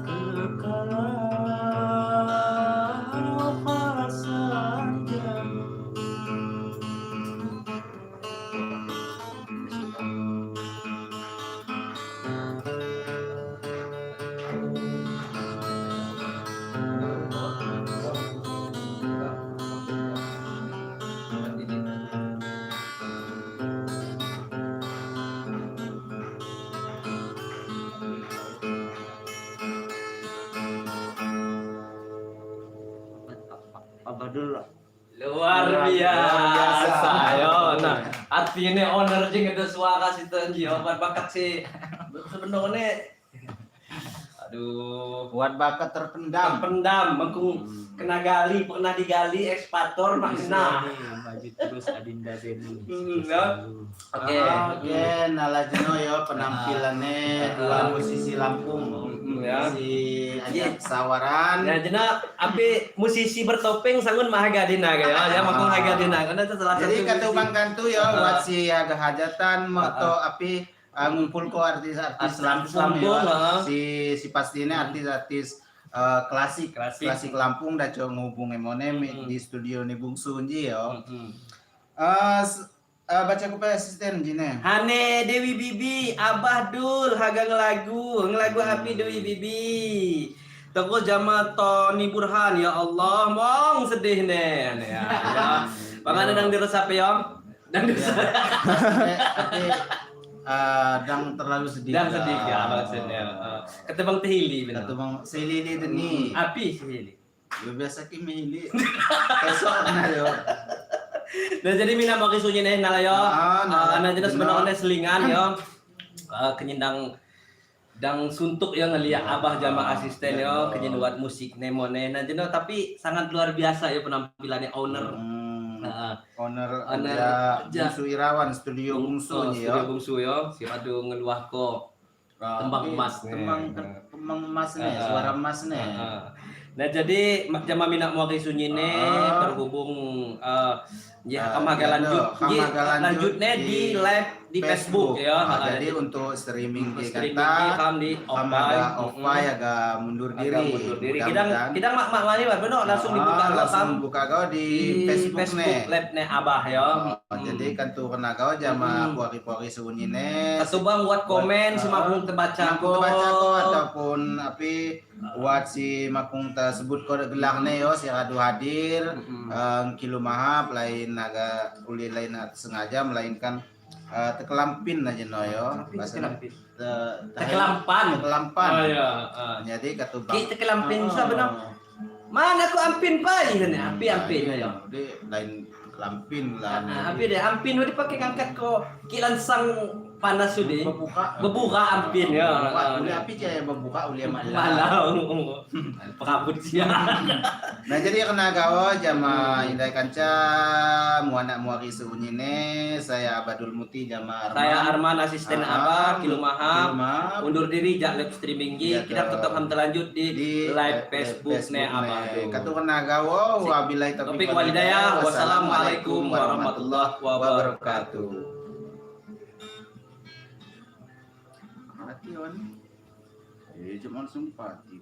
Speaker 4: kegalau Hasan Jami.
Speaker 2: Abadul
Speaker 1: Luar biasa. Yo, nah, artinya owner jeung ada suara situ anji obat bakat si sebenarnya. Aduh,
Speaker 2: buat bakat terpendam.
Speaker 1: Terpendam, mengkung kena gali, pernah digali ekskator makna.
Speaker 4: Maju terus Adinda Beni.
Speaker 1: Ya. Oke.
Speaker 2: Oke, nah lajeno yo penampilannya dua musisi Lampung.
Speaker 1: Ya.
Speaker 2: Si Ajak Sawaran.
Speaker 1: Ya, jena api musisi bertopeng sangun mahagadina kayak ya, makung hagadina karena itu salah
Speaker 2: Jadi
Speaker 1: satu
Speaker 2: kata
Speaker 1: musisi.
Speaker 2: Bang Kantu yo buat si agak hajatan moto api ngumpul ko artis-artis
Speaker 1: Artis
Speaker 2: Lampung,
Speaker 1: Lampung,
Speaker 2: ya.
Speaker 1: ah.
Speaker 2: Si pastinya artis-artis klasik,
Speaker 1: Klasik.
Speaker 2: klasik Lampung dah coba ngubung emone di studio nih Bungsu nji yo. Baca ku asisten jine.
Speaker 1: Hane Dewi Bibi, Abah Dul haga ngelagu api Dewi Bibi. Terus jama Tony Burhan, ya Allah, mong sedih nih. Ya, ya. Bang ada dang diresap ya. Dang diresap.
Speaker 2: Tapi dang terlalu sedih.
Speaker 1: Dang sedih ya, maksudnya. Kata Bang Tehili benar.
Speaker 2: Kata Bang Selili ni.
Speaker 1: Api Selili.
Speaker 2: Ya biasa ki mihili. Esok nah yo.
Speaker 1: Nah jadi mina mau kisunya nih nala yo.
Speaker 2: Ah,
Speaker 1: Nah jadi sebenarnya selingan yo. Kenyindang dang suntuk ya ngeliat abah jama asisten yo kenyinduat musik nemone. Nah jadi tapi sangat luar biasa ya penampilannya owner.
Speaker 2: Owner ya, Bungsu Irawan, studio Bungsu
Speaker 1: oh, studio Bungsu yo. Si padu ngeluah ko tembang emas nih.
Speaker 2: Tembang emas nih, suara emas nih.
Speaker 1: Nah jadi jama minak mau kisunyi nih terhubung ya kamaga lanjut lanjut nih di live di Facebook, ya.
Speaker 2: Nah, jadi untuk streaming di
Speaker 1: streaming
Speaker 2: kata
Speaker 1: di kam di
Speaker 2: kam
Speaker 1: offline.
Speaker 2: agak offline, agak mundur
Speaker 1: Agak
Speaker 2: diri.
Speaker 1: mundur diri. Kidang
Speaker 2: Mudah-mudahan.
Speaker 1: kidang mak mak mani benar langsung dibuka
Speaker 2: Ah,
Speaker 1: kau
Speaker 2: langsung
Speaker 1: kam
Speaker 2: buka kau di
Speaker 1: di
Speaker 2: Facebook,
Speaker 1: Facebook
Speaker 2: nih.
Speaker 1: Live nih Abah ya.
Speaker 2: Oh, jadi kan tuh kena kau jama puari-puari sunyi nih.
Speaker 1: Atau bang buat komen
Speaker 2: Buat,
Speaker 1: si makung terbaca
Speaker 2: Makung terbaca ko ataupun api buat si makung tersebut ko gelar nih yo si radu hadir kilo mahap lain agak uli lain sengaja melainkan tekelampin aja no yo. Bahasa
Speaker 1: Tekelampan.
Speaker 2: Tekelampan.
Speaker 1: Oh ya. Ah.
Speaker 2: Jadi kata bang.
Speaker 1: Ki tekelampin sa benar. Mana aku ampin pai ini api ampin ya.
Speaker 2: Jadi lain kelampin lah.
Speaker 1: Ah, api deh ampin udah dipakai ngangkat ko ki langsang panas sudah.
Speaker 2: Bebuka.
Speaker 1: Bebuka ampin ya.
Speaker 2: Bebuka. Uli api caya bebuka uli malah.
Speaker 1: Malah perabot sia.
Speaker 2: Nah, jadi kena gawo jama indai kanca muanak muari seunyine saya Abadul Muti jama Arman.
Speaker 1: Saya Arman asisten
Speaker 2: Ah,
Speaker 1: Abah Kilo Mahap.
Speaker 2: Mahap.
Speaker 1: Undur diri jak live streaming
Speaker 2: Ya,
Speaker 1: gi. Kita tetap ham terlanjut di live Facebook ne Abah.
Speaker 2: Katu kena gawo wabillahi taufiq
Speaker 1: Taufiq wal hidayah. Wassalamualaikum warahmatullahi wabarakatuh.
Speaker 2: Mati on. Eh, cuma langsung pati.